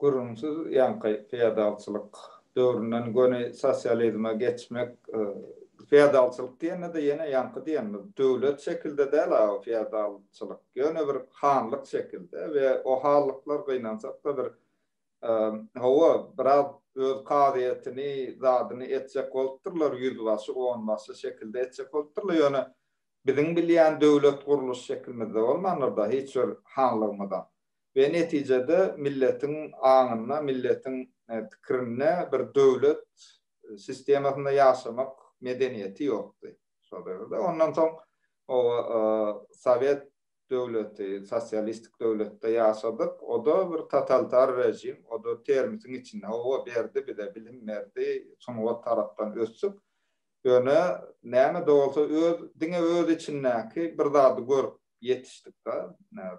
Gürrüňsiz ýaňky feodalçylyk döwründen göni sosializme geçmek, feodalçylyk diýende-de ýene ýaňky diýenimiz döwlet şekilde däl a feodalçylyk, ýöne bir hanlyk şekilde we o hanlyklar gynansak-da bir hawa biraz öz kazyýetini zadyny etjek bolupdyrlar ýüzbaşy onbaşy şekilde etjek bolupdyrlar ýöne biziň bilýän döwlet gurluş şekilimizde bolmandyr-da hiç bir hanlygymyzam. We netijede milletiň aňynda, milletiň pikirinde bir döwlet sistemasynda ýaşamak medeniýeti ýokdy şol döwürde. Ondan soň o sowet döwleti, sosialistik döwletde ýaşadyk. O-da bir totalitar režim, o-da termisiň içinde. Hawa, berdi bize, bilim berdi, sungat tarapdan ösdük. Ýöne näme-de bolsa öz, diňe öz içindäki bir zady görüp ýetişdik-de.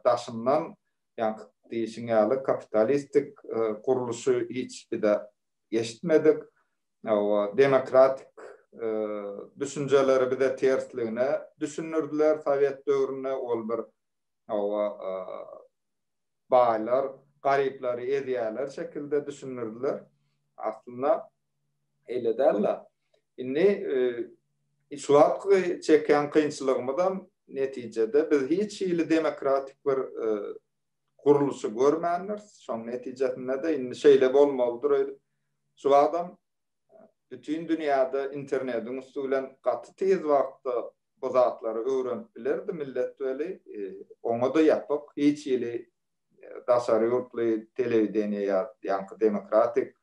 Daşyndan ýaňky diýşiň ýaly kapitalistik gurluşy hiç bize eşitmedik. Hawa, demokratik düşünjeleri bize tersligine düşündirdiler sowet döwründe. Ol bir hawa baýlar garyplary ezýärler şekilde düşündirdiler. Aslynda eýle däl-de. Indi şu wagtky çekýän kynçylygymyzam netijede biz hiç hili demokratik bir gurluşy görmändiris. Şoň netijesinde-de indi şeýle bolmalydyr öýdüp şu wagtam bütin dünýäde internetiň üsti bilen gaty tiz wagtda bu zatlary öwrenip bilerdi millet weli oňa-da ýapyk hiç hili daşary ýurtly telewideniýe ýa ýaňky demokratik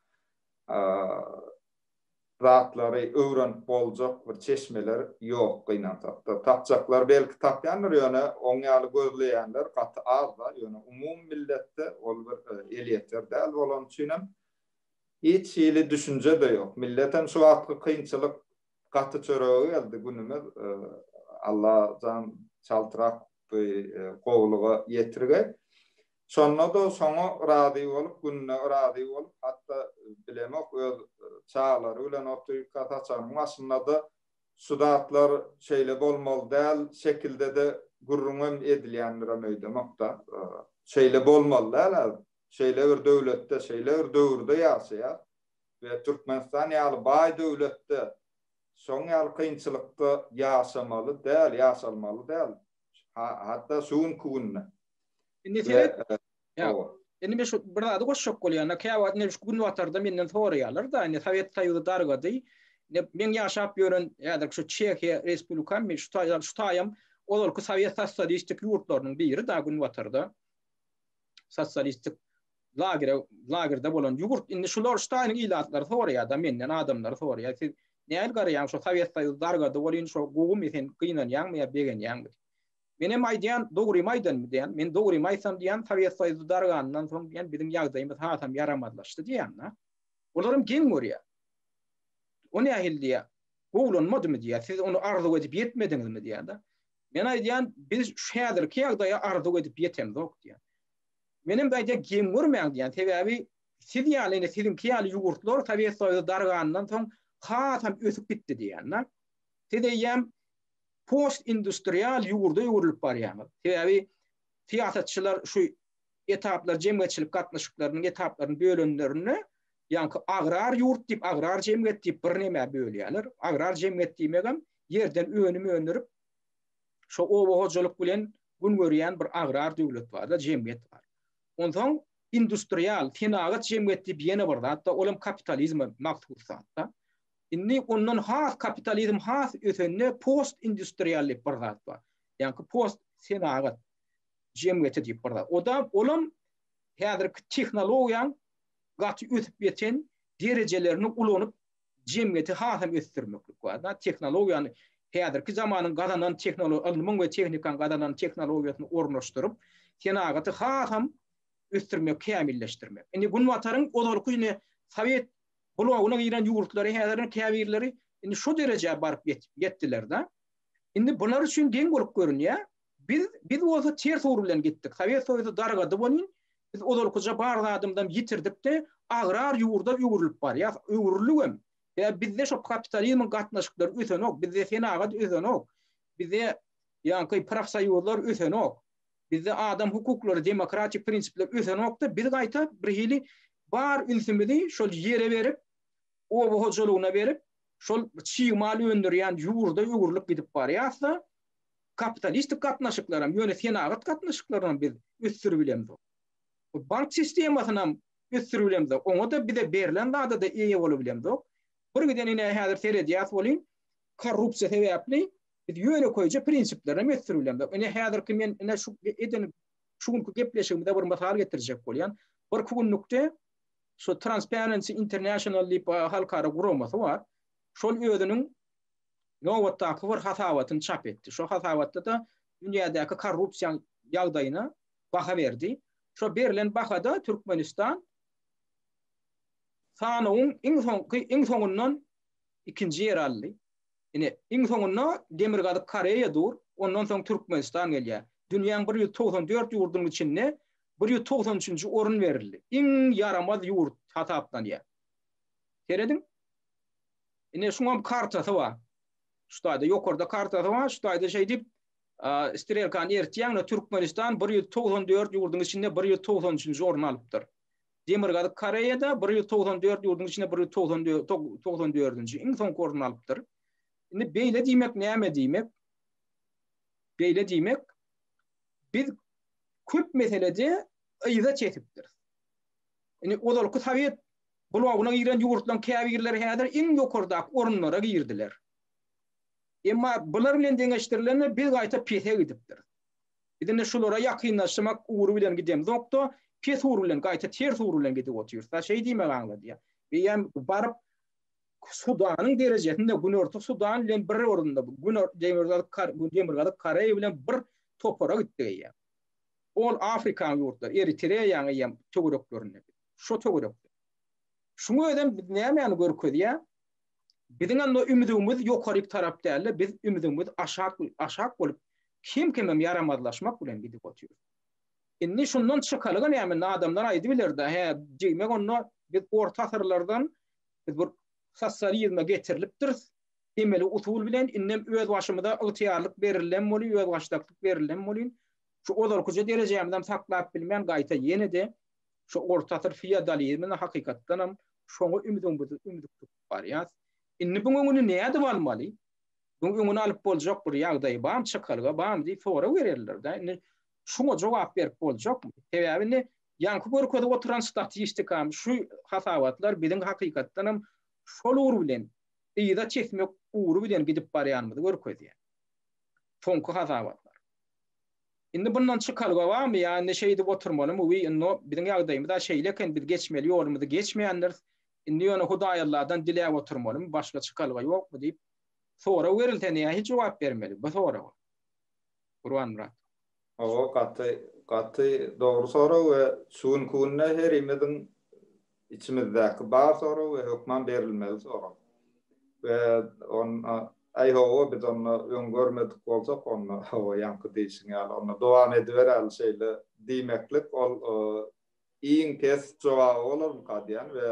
zatlary öwrenip boljak bir çeşmeler ýok gynansakda. Tapjaklar belki tapýandyr ýöne oň ýaly gözleýänler gaty azda ýöne umumy milletde ol bir elýeter däl bolany üçinem hiç hili düşünje-de ýok. Milletem şu wagtky kynçylyk Gaty çörege geldi günümiz Allajan çaltrak bu gowulyga ýetirgeý. Şonda-da şoňa razy bolup, gününe razy bolup, hatda bilemok öz çagalary bilen otyrka saçagynyň başynda-da şu zatlar şeýle bolmaly däl şekilde-de gürrüňem edilýändirem öýdemok-da. Şeýle bolmaly däl-ä. Şeýle bir döwletde, şeýle bir döwürde ýaşaýas. We Türkmenistan ýaly baý döwletde şoň ýaly kynçylykda ýaşamaly däl, ýaşalmaly däl. Hatda şu günki günde. Indi seret. Ýa, indi men şu bir zady goşjak bolýan. Käwagt indi şu günbatarda menden soraýarlar-da, indi Sowet Soýuzy dargady. Indi meň ýaşap ýören häzirki şu Çehiýa Respublikam, men şu taýdan şu taýam ozalky Sowet sosialistik ýurtlarynyň biri-da günbatarda. Sosialistik lagere lagerde bolan ýurt indi şular şu taýynyň ilatlary soraýar-da menden adamlary soraýar siz nähili garaýaň şo Sowet Soýuzy dargady welin şo gowumy sen gynanýaňmy ýa begenýäňmi diýip. Menem aýdýan dogrymy aýdanmy diýýän men dogrymy aýtsam diýýän Sowet Soýuzy darganyndan soň diýýän biziň ýagdaýymyz hasam ýaramazlaşdy diýýän-da. Olaram geň görýär. O nähili diýýär. Gowulanmadymy diýýär. Siz ony arzuw edip ýetmediňizmi diýýär-de. Men aýdýan biz şu häzirki ýagdaýa arzuw edip ýetemzok diýýän. Menem aýdýan geň görmäň diýýän. Sebäbi siz ýaly ine siziňki ýaly ýurtlar Sowet Soýuzy darganyndan soň hasam ösüp gitdi diýýän-de. Siz eýýäm. Post-industrial ýurda öwrülip barýaňyz. Sebäbi syýasatçylar şu etaplar jemgyýetçilik gatnaşyklarynyň etaplaryny bölenlerinde ýaňky agrar ýurt diýip, agrar jemgyýet diýip bir nämä bölýärler. Agrar jemgyýet diýmegem ýerden önüm öndürip, şo oba hojalyk bilen gün görýän bir agrar döwlet bar-da, jemgyýet bar. Onsoň industrial, senagat jemgyýet diýip ýene bir zat bar, olam kapitalizme mahsus zat-da. Indi ondan has kapitalizm has ösende post-industrial diýip bir zat bar. Ýaňky post senagat jemgyýeti diýip bir zat. O-da olam häzirki tehnologiýaň gaty ösüp ýeten derejelerini ulanyp jemgyýeti hasam ösdürmeklik bar. Da tehnologiýany häzirki zamanyň gazanan tehnologiýa ylmyň we tehnikanyň gazanan tehnologiýasyny ornaşdyryp senagaty hasam ösdürmek, kämilleşdirmek. Indi Günbataryň ozalky ine Sowet blogyna giren ýurtlary häzir käbirleri indi şu derejä baryp ýetdiler-de. Indi bular üçin geň bolup görünýär. Biz biz bolsa ters ugur bilen gitdik. Sowet Soýuzy dargady welin, biz ozalkyja bar zadymyzam ýitirdik-de, agrar ýurda öwrülip barýas, öwrüldigem. Sebäbi bizde şo kapitalizmiň gatnaşyklary ösenok, bizde senagat ösenok, bizde ýaňky profsoýuzlar ösenok, bizde adam hukuklary, demokratik prinsipler ösenok-da, biz gaýta birhili bar ünsümizi şol ýere berip, oba hojalygyna berip, şol çig mal öndürýän ýurda öwrülip gidip barýas-da, kapitalistik gatnaşyklaram, ýöne senagat gatnaşyklarynam biz ösdüribilemzok. Bu bank sistemasynam ösdüribilemzok. Oňa-da bize berlen zada-da eýe bolubilemzok. Bir giden ine häzir seredýäs welin, korrupsiýa sebäpli biz ýönekeýje prinsiplerinem ösdüribilemzok. Ine häzirki men ine şu eden şu günki gepleşigimize bir mysal getirjek bolýan. Birki günlükde şu Transparency International diýip halkara guramasy bar. Şol özüniň nobatdaky bir hasabatyny çap etdi. Şo hasabatda-da dünýädäki korrupsiýaň ýagdaýyna baha berdi. Şo berlen bahada Türkmenistan sanawyň iň soňky, iň soňundan ikinji ýeri aldy. Ine, iň soňunda Demirgazyk Koreýa dur, ondan soň Türkmenistan gelýär. Dünýäň 194 ýurdunyň içinde 193-nji orun berildi. Iň ýaramaz ýurt hasaplanýar. Serediň. Ine şuňam kartasy bar. Şu taýda ýokarda kartasy bar, şu taýda şeýdip strelkany ertýäň, Türkmenistan 194 ýurduň içinde 193-nji orny alypdyr. Demirgazyk Koreýada 194 ýurduň içinde 194-nji iň soňky orny alypdyr. Indi beýle diýmek näme diýmek? Beýle diýmek biz köp meselede yza çekipdiris. Indi ozalky sowet blogyna giren ýurtlaryň käbirleri häzir iň ýokardaky orunlara girdiler. Emma bular bilen deňeşdirilende biz gaýta pese gidipdiris. Biz indi şulara ýakynlaşmak ugry bilen gidemzok-da, pes ugur bilen, gaýta ters ugur bilen gidip otyrys. Da şeý diýmegi aňladýar. Eýýäm baryp Sudanyň derejesinde Günorta Sudan bilen bir orunda, Demirgazyk Demirgazyk Koreýa bilen bir topara gitdik eýýäm. Ol Afrikanyň ýurtlary, Eritreýanyň eýýäm töwereklerinde. Şo töwerekde. Şuň özem biz nämäni görkezýär? Biziň onda ümzügimiz ýokaryk tarap däl-de, biz ümzügimiz aşak aşak bolup, kem-kemem ýaramazlaşmak bilen gidip otyrys. Indi şundan çykalga näme? Indi adamlar aýdybiler-de, hä, diýmek onda biz orta asyrlardan biz bir sosializme getirilipdiris, emeli usul bilen, indem öz başymyza ygtyýarlyk berilen bolýar, özbaşdaklyk berilen bolýar. Şu ozalkyja derejämizem saklap bilmän, gaýta ýene-de şu orta asyr feodalizmine hakykatdanam şoňa ümzügimizi ümzük tutup barýas. Indi buň öňüni nädip almaly? Buň öňüni alyp boljak bir ýagdaý barmy, çykalga barmy diýip sorag bererler-dä. Indi şuňa jogap berip boljakmy? Sebäbi indi ýaňky görkezip oturan statistikam, şu hasabatlar biziň hakykatdanam şol ugur bilen, yza çekmek ugry bilen gidip barýanymyzy görkezýär. Soňky hasabatlar. Indi bundan çykalga barmy ýa indi şeýdip oturmalymy, wiý indi biziň ýagdaýymyz-a şeýle eken, biz geçmeli ýolumyzy geçmeýändiris, indi ýöne Hudaýalladan diläp oturmalymy, başga çykalga ýokmy diýip, sorag berilse nähili jogap bermeli bu soraga? Gurbanmyrat. Hawa, gaty, gaty dogry sorag we şu günki günde herimiziň Içimizdäki bar sorag we hökman berilmeli sorag. We onda äý hawa biz onda öň görmedik bolsak onda hawa ýaňky diýşiň ýaly onda dowam ediberäli şeýle diýmeklik ol iň pes jogaby bolarmyka diýýän we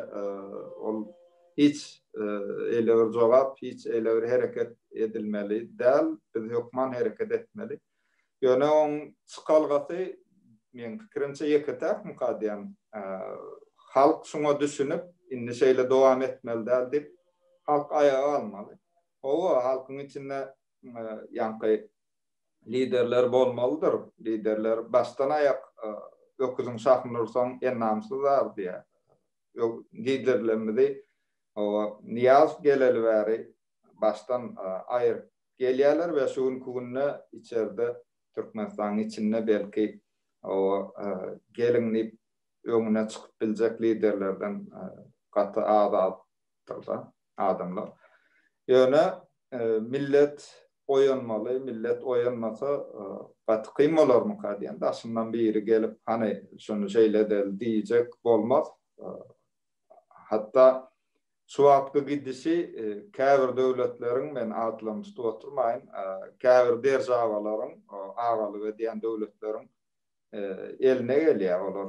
ol. Hiç eýle bir jogap, hiç eýle bir hereket edilmeli däl. Biz hökman hereket etmeli. Ýöne oň çykalgasy meň pikirimçe ýeke-täkmika diýýän. Halk şuňa düşünip, indi şeýle dowam etmeli däl diýip, halk aýaga galmaly. Hawa, halkyň içinde ýaňky liderler bolmalydyr. Liderler başdan aýak öküziň şahyny ursaň endamsyz ar diýýär. Liderlerimizi hawa Nyýazow geleli bäri başdan aýyryp gelýärler we şu günki günde içerde Türkmenistanyň içinde belki hawa geliň diýip öňüne çykyp biljek liderlerden gaty az-azdyr-da adamlar. Ýöne millet oýanmaly, millet oýanmasa gaty kyn bolarmyka diýen, daşyndan biri gelip hany şuny şeýle edeli diýjek bolmaz. Hatda şu wagtky gidişi käbir döwletleriň, men atlaryny tutup oturmaýyn, käbir deržawalaryň, agalyk edýän döwletleriň eline gelýär, olar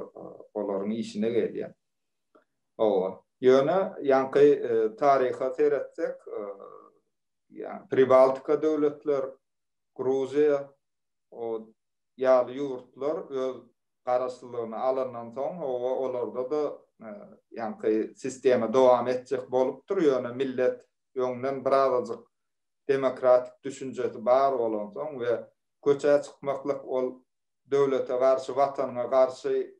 olaryň işine gelýär. Hawa. Ýöne ýaňky taryha seretsek, ýa Pribaltika döwletler, Gruziýa o ýaly ýurtlar öz garaşsyzlygyny alandan soň, hawa, olarda-da ýaňky sistema dowam etjek bolupdyr, ýöne millet öňden birazajyk demokratik düşünjesi bar bolansoň we köçä çykmaklyk ol döwlete garşy, watanyňa garşy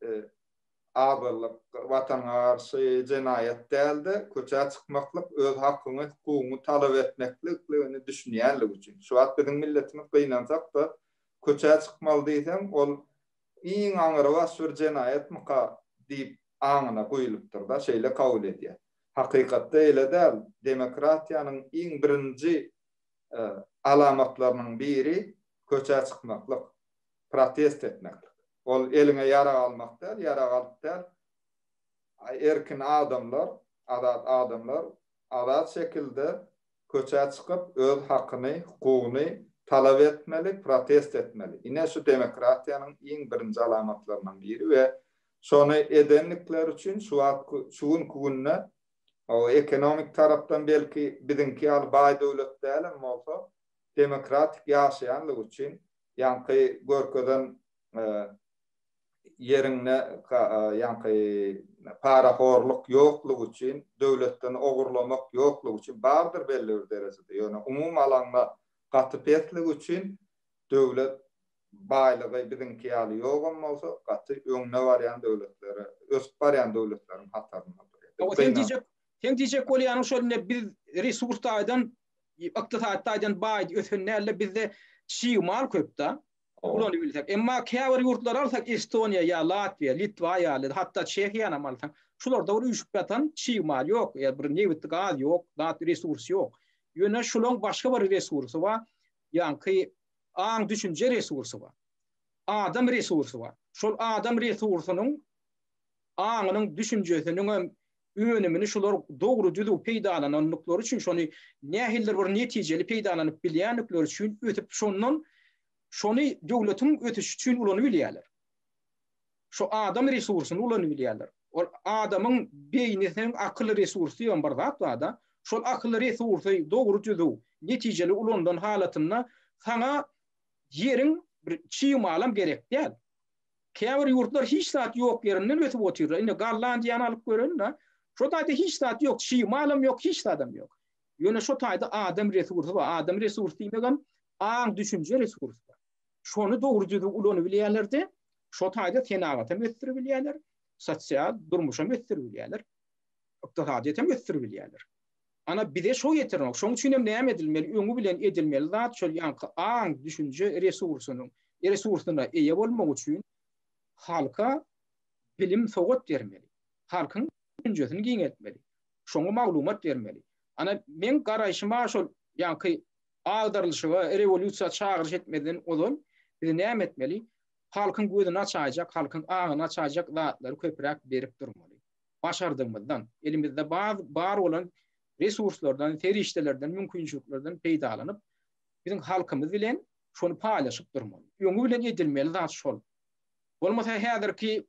Azarlyk, Watanyňa garşy jenaýat däl-de, köçä çykmaklyk, öz hakyňy, hukugyňy talap etmeklikligini düşünýänligi üçin. Şu wagt biziň milletimiz gynansak-da, köçä çykmaly diýseň, ol iň aňrybaş bir jenaýatmyka diýip aňyna guýulypdyr-da, şeýle kabul edýär. Hakykatda eýle däl. Demokratiýanyň iň birinji alamatlarynyň biri köçä çykmaklyk. Protest etmeklik. Ol eliňe ýarag almak däl, ýarag alyp däl. Erkin adamlar, azat adamlar azat şekilde köçä çykyp öz hakyny, hukugyny talap etmeli, protest etmeli. Ine şu demokratiýanyň iň birinji alamatlaryndan biri we şony edendikleri üçin şu wagtky şu günki günde ekonomik tarapdan belki biziňki ýaly baý döwlet dälem bolsa demokratik ýaşaýanlygy üçin ýaňky görkezen ýeriňde ýaňky parahorluk ýoklugy üçin, döwletden ogurlamak ýoklugy üçin bardyr belli bir derejede, ýöne umumy alaňda gaty pesligi üçin döwlet baýlygy biziňki ýaly ýogam bolsa, gaty öňde barýan döwletlere, ösüp barýan döwletleriň hatarynda durýar. Sen diýjek, sen diýjek bolýanyň şol indi biz resurs taýdan ykdysady taýdan baý ösen dälde bizde çig mal köpda ulanyp bilsek. Emma käbir ýurtlary alsak Estoniýa ýa Latwiýa, Litwa ýaly hatda Çehiýanam alsaň şularda bir üýşüp ýatan çig mal ýok, ýa bir nebit gaz ýok, zat resurs ýok. Ýöne şulaň başga bir resursy bar, ýaňky aň düşünje resursy bar. Adam resursy bar. Şol adam resursynyň aňynyň düşünjesiniňem önümini şular dogry düzüw peýdalanandyklary üçin, şony nähilidir bir netijeli peýdalanyp bilýändikleri üçin ösüp şondan şony döwletiň ösüşi üçin ulanyp bilýärler. Şo adam resursyny ulanyp bilýärler. Ol adamyň beýnisiniň akyl resursy diýen bir zat bar-da, şol akyl resursy dogry düzüw, netijeli ulanylan halatynda saňa ýeriň bir çig malam gerek däl. Käbir ýurtlar hiç zat ýok ýerinden ösüp otyrlar. Indi Gollandiýany alyp görelim-de. Şo taýda hiç zat ýok, çig malam ýok, hiç zadam ýok. Ýöne şo taýda adam resursy bar. Adam resursy diýmegem aň-düşünje resursy bar. Şony dogry düzüw ulanyp bilýärler-de, şo taýda senagatam ösdürip bilýärler, sosial durmuşam ösdürip bilýärler, ykdysadyýetem ösdürip bilýärler. Ana bize şo ýeterenok. Şoň üçin hem näme edilmeli? Öňi bilen edilmeli zat şol ýaňky aň, düşünje resursynyň resursyna eýe bolmak üçin halka bilim, sowat bermeli. Halkyň düşünjesini giňeltmeli. Şoňa maglumat bermeli. Ana meň garaýşyma şol ýaňky agdarylyşyga, rewolýusiýa çagyryş etmezden ozal biz näme etmeli? Halkyň gözüni açaýjak, halkyň aňyny açaýjak zatlary köpräk berip durmaly. Başardygymyzdan, elimizde bar bolan resurslardan, serişdelerden, mümkinçiliklerden peýdalanyp, biziň halkymyz bilen şony paýlaşyp durmaly. Öňi bilen edilmeli zat şol. Bolmasa häzirki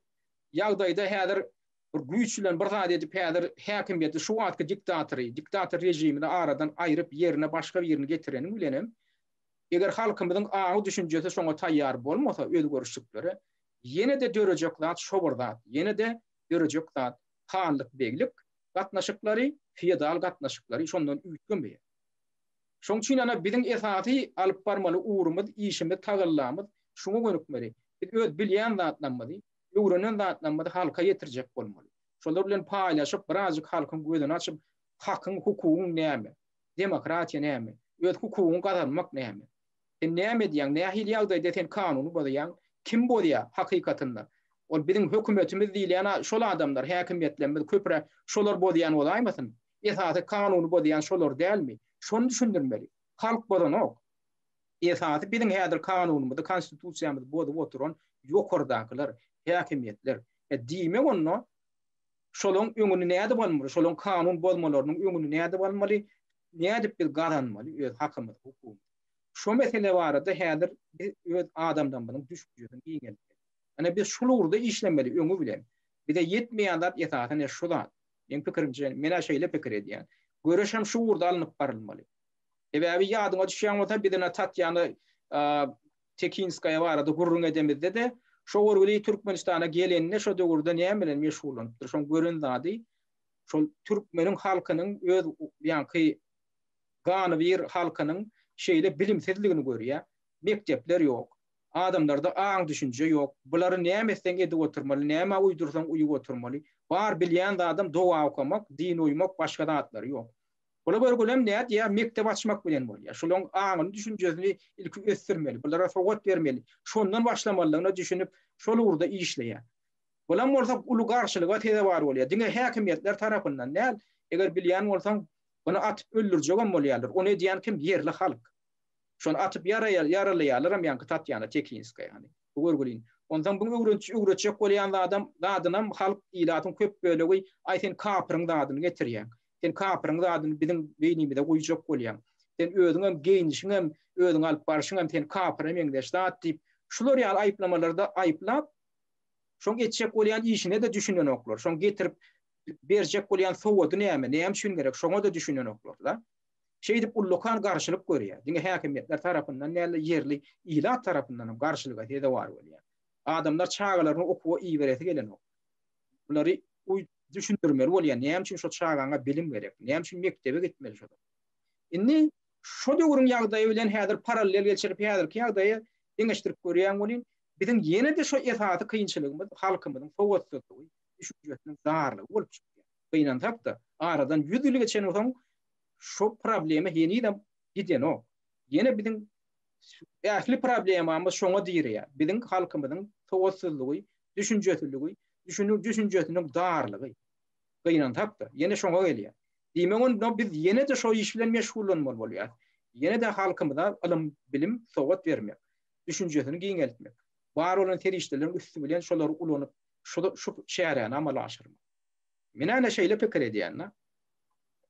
ýagdaýda häzir. Bir güýç bilen bir zat edip häzir häkimiýeti şu wagtky diktatory, diktator režimini aradan aýryp ýerine başga birini getireniň bilenem, eger halkymyzyň aňy düşünjesi şoňa taýýar bolmasa özgerişliklere, ýene-de dörejek zat şo bir zat, ýene-de dörejek zat hanlyk-beglik gatnaşyklary, feodal gatnaşyklary şondan üýtgemeýär. Şoň üçin ana biziň esasy alyp barmaly ugrumyz, işimiz, tagallamyz şuňa gönükmeli. Biz öz bilýän zatlarymyzy, öwrenen zatlarymyzy halka ýetirjek bolmaly. Şolar bilen paýlaşyp, birazjyk halkyň gözüni açyp, hakyň, hukugyň näme? Demokratiýa näme? Öz hukugyňy gazanmak näme? Sen näme edýäň? Nähili ýagdaýda sen kanuny bozýaň? Kim bozýar hakykatynda? Ol biziň hökümetimiz diýilýän şol adamlar, häkimiýetlerimiz köpräk şolar bozýan bolaýmasyn? Esasy kanuny bozýan şolar dälmi? Şony düşündirmeli. Halk bozanok. Esasy biziň häzir kanunymyzy, konstitusiýamyzy bozup oturan ýokardakylar, häkimiýetler. E, diýmek onda şolaň öňüni nädip almaly? Şolaň kanun bozmalarynyň öňüni nädip almaly? Nädip biz gazanmaly öz hakymyzy, hukugymyzy? Şo mesele barada häzir biz öz adamlarymyzyň düşünjesini giňeltmeli. Ine biz şul ugurda işlemeli öňi bilen. Bize ýetmeýän zat esasan e şu zat. Meň pikirimçe, men-ä şeýle pikir edýän. Göreş hem şu ugurda alnyp barylmaly. Sebäbi ýadyňa düşýän bolsa, biz ine Tatýana Tekinskaýa barada gürrüň edemizde-de, şo görgüli Türkmenistana gelende şo döwürde näme bilen meşgullanypdyr, şoň gören zady şol türkmeniň halkynyň öz ýaňky ganybir halkynyň şeýle bilimsizligini görýär. Mekdepler ýok. Adamlarda aň-düşünje ýok. Bulary näme etseň edip oturmaly, nämä uýdursaň uýup oturmaly. Bar bilýän zadam doga okamak, dine uýmak, başga zatlary ýok. Bular görgülem nädýär, mekdep açmak bilen bolýar. Şolaryň aňyny, düşünjesini ilki ösdürmeli, bulara sowat bermeli. Şondan başlamalydygyna düşünip, şol ugurda işleýär. Bulam bolsa uly garşylyga sezewar bolýar. Diňe häkimiýetler tarapyndan däl, eger bilýän bolsaň, buny atyp öldürjegem bolýarlar. Ony edýän kim? Ýerli halk. Şony atyp ýaralaýarlaram ýaňky Tatýana Tekinskaýany. Bu görgülini. Onsoň bu öwretjek bolýan zadam, zadynam halk, ilatyň köp bölegi, aý sen kapyryň zadyny getirýäň. Sen kapyryň zadyny biziň beýnimize guýjak bolýaň. Sen özüňem geýnişiňem, özüňi alyp barşyňam sen kapyra meňzeş zat diýip, şular ýaly aýyplamalarda aýyplap, şoň etjek bolýan işine-de düşünenoklar. Şoň getirip berjek bolýan sowady näme, näme üçin gerek, şoňa-da düşünenoklar-da. Şeýdip ullakan garşylyk görýär. Diňe häkimiýetler tarapyndan däl-de, ýerli ilat tarapyndan hem garşylyga sezewar bolýar. Adamlar çagalaryny okuwa iberesi gelenok. Bulary düşündirmeli bolýar. Näme üçin şo çagaňa bilim gerek? Näme üçin mekdebe gitmeli şo? Indi şo döwrüň ýagdaýy bilen häzir parallel geçirip häzirki ýagdaýy deňeşdirip görýän welin, biziň ýene-de şo esasy kynçylygymyz halkymyzyň sowatsyzlygy, düşünjesiniň darlygy bolup çykýar. Gynansak-da, aradan ýüz ýyl geçensoň şo problema henizem gidenok. Ýene biziň ähli problemamyz şoňa direýär. Biziň halkymyzyň sowatsyzlygy, düşünjesizligi, düşünjesiniň darlygy. Gynansak-da, ýene şoňa gelýär. Diýmek onda biz ýene-de şo iş bilen meşgullanmaly bolýarys. Ýene-de halkymyza ylym, bilim, sowat bermek, düşünjesini giňeltmek, bar bolan serişdeleriň üsti bilen şolary ulanyp, şu şu çäräni amala aşyrmak. Men ene şeýle pikir edýän-de.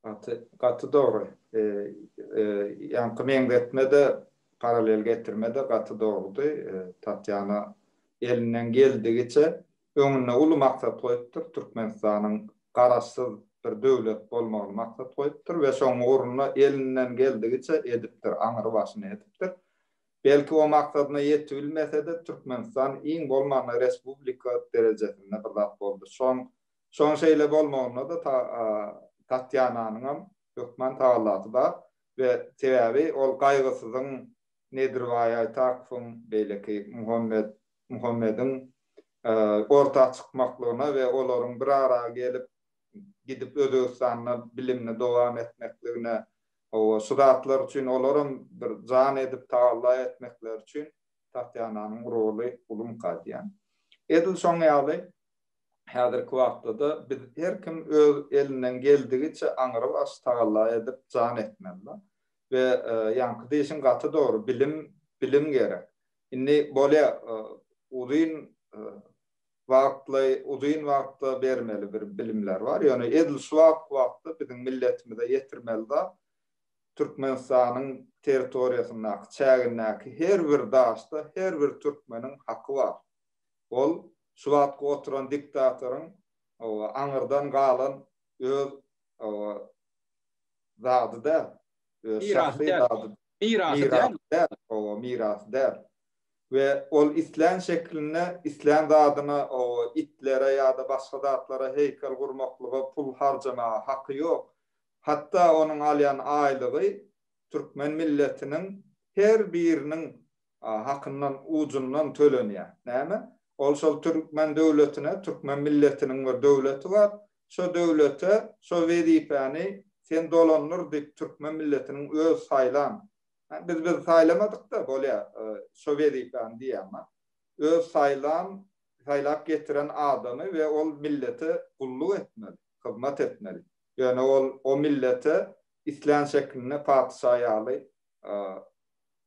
Gaty, gaty dogry. Ýaňky meňzetme-de, parallel getirme-de gaty dogrudy. Tatýana elinden geldigiçe öňünde uly maksat goýupdyr, Türkmenistanyň garaşsyz bir döwlet bolmagyny maksat goýupdyr we şoň ugrunda elinden geldigiçe edipdir, aňry başyny edipdir. Belki o maksadyna ýetibilmese-de Türkmenistan iň bolmanda respublika derejesinde bir zat boldy. Şoň şoň şeýle bolmagynda-da Tatýananyňam hökman tagallasy bar we sebäbi ol Gaýgysyzyň, Nedirbaý Aýtakowyň, beýleki Muhammet Muhammediň orta çykmaklygyna we olaryň bir ara gelip gidip Özbegistanda bilimini dowam etmekligine Hawa, şu zatlar üçin olaram bir jan edip tagalla etmekleri üçin Tatýananyň roly ulumyka diýýän. Edil şoň ýaly häzirki wagtda-da biz her kim öz elinden geldigiçe aňrybaş tagalla edip jan etmeli. We ýaňky diýşiň gaty dogry, bilim, bilim gerek. Indi bolýa uzyn wagtlaý uzyn wagtda bermeli bir bilimler bar. Ýöne edil şu wagtky wagtda biziň milletimize ýetirmeli zat Türkmenistanyň territoriýasyndaky, çägindäki her bir daşda her bir türkmeniň haky bar. Ol şu wagtky oturan diktatoryň. aňyrdan galan öz zady däl. Öz şahsy zady. Mirasy däl. Hawa, mirasy däl. We ol islän şeklinde, islän zadyna, itlere ýa-da başga zatlara heýkel gurmaklyga pul harjamaga haky ýok. Hatda onuň alýan aýlygy türkmen milletiniň her biriniň hakyndan ujundan tölenýär. Näme? Ol şol türkmen döwletine, türkmen milletiniň bir döwleti bar. Şo döwlete şo wezipäni sen dolandyr diýip türkmen milletiniň öz saýlan, biz biz saýlamadyk-da bolýa şo wezipäni diýýän-a. Öz saýlan, saýlap getiren adamy we ol millete gulluk etmeli, hyzmat etmeli. Ýöne ol o millete islän şeklinde patyşa ýaly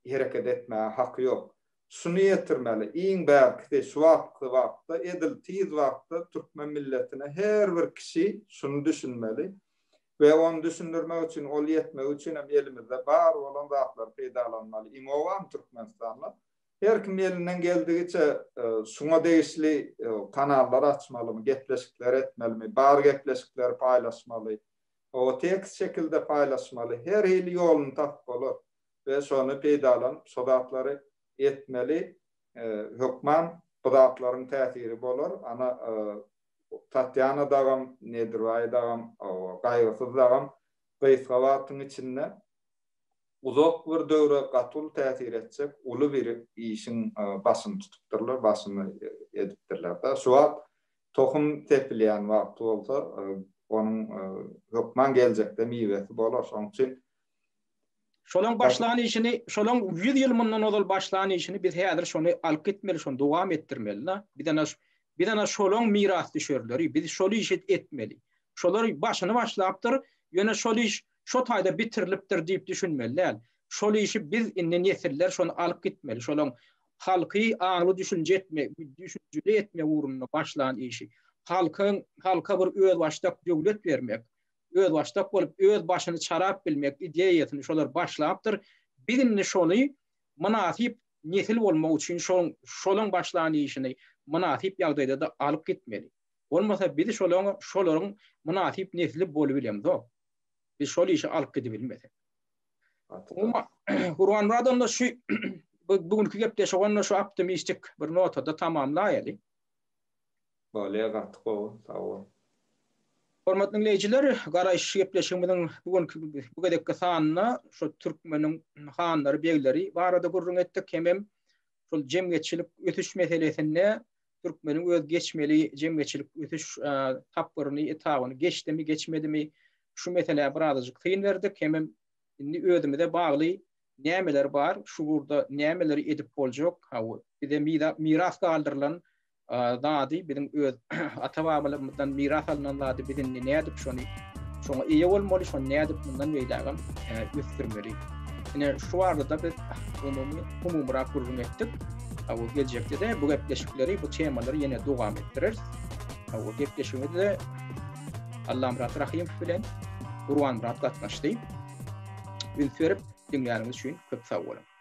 hereket etmäge haky ýok. Şuny ýetirmeli, iň bärkisi şu wagtky wagtda edil tiz wagtda türkmen milletine her bir kişi şuny düşünmeli we ony düşündirmek üçin ol ýetmegi üçin hem elimizde bar bolan zatlary peýdalanmaly. Imo barmy Türkmenistanda? Her kim elinden geldigiçe şuňa degişli kanallar açmalymy, gepleşikler etmelimi, bar gepleşikleri paýlaşmaly, o tekst şekilde paýlaşmaly, her hili ýoluny tapyp bolar we şony peýdalanyp şo zatlary etmeli. Hökman bu zatlaryň täsiri bolar. Ana Tatýana dagam, Nedirbaý dagam, Gaýgysyz dagam gysga wagtyň içinde uzak bir döwre gaty uly täsir etjek uly bir işiň başyny tutupdyrlar, başyny edipdirler-de. Şu wagt tohum sepilýän wagty bolsa, onuň hökman geljekde miwesi bolar. Şonuň üçin Şolaň başlan işini, şolaň 100 ýyl mundan ozal başlan işini biz häzir şony alyp gitmeli, şony dowam etdirmeli-de. Biz ana biz ana şolaň mirasdüşerleri, biz şol işi etmeli. Şolar başyny başlapdyr, ýöne şol iş şo taýda bitirilipdir diýip düşünmeli däl. Şol işi biz indi nesiller şony alyp gitmeli. Şolaň halky aňly düşünje etme, düşünjeli etmek ugrunda başlan işi. Halkyň halka bir özbaşdak döwlet bermek, özbaşdak bolup öz başyny çarap bilmek ideýasyny şolar başlapdyr. Biz indi şony mynasyp nesil bolmak üçin şoň şolaň başlan işini mynasyp ýagdaýda-da alyp gitmeli. Bolmasa biz şolaň şolaryň mynasyp nesli bolubilemzok. Biz şol işi alyp gidibilmesek. Umuman Gurbanmyrat onda şu bu günki gepleşigi onda şu optimistik bir notada tamamlaýaly. Bolýa gaty gowy sag bol. Hormatly diňleýjiler, Garaýyş gepleşigimiziň bu günki bu gezekki sanynda şu türkmeniň hanlary, begleri barada gürrüň etdik hemem şol jemgyýetçilik ösüş meselesinde türkmeniň öz geçmeli jemgyýetçilik ösüş tapgyryny, etabyny geçdimi, geçmedimi şu meselä birazajyk syn berdik hemem indi özümize bagly nämeler bar, şu ugurda nämeleri edip boljak, hawa, bize miras galdyrylan zady biziň öz ata-babalarymyzdan miras alnan zady biz indi nädip şony şoňa eýe bolmaly, şony nädip mundan beýlägem ösdürmeli. Ine şu barada biz umumy umumyrak gürrüň etdik. Hawa geljekde-de bu gepleşikleri, bu temalary ýene dowam etdireris. Hawa gepleşigimizde Allamyrat Rahymow bilen Gurbanmyrat gatnaşdy. Üns berip diňläniňiz üçin köp sag boluň.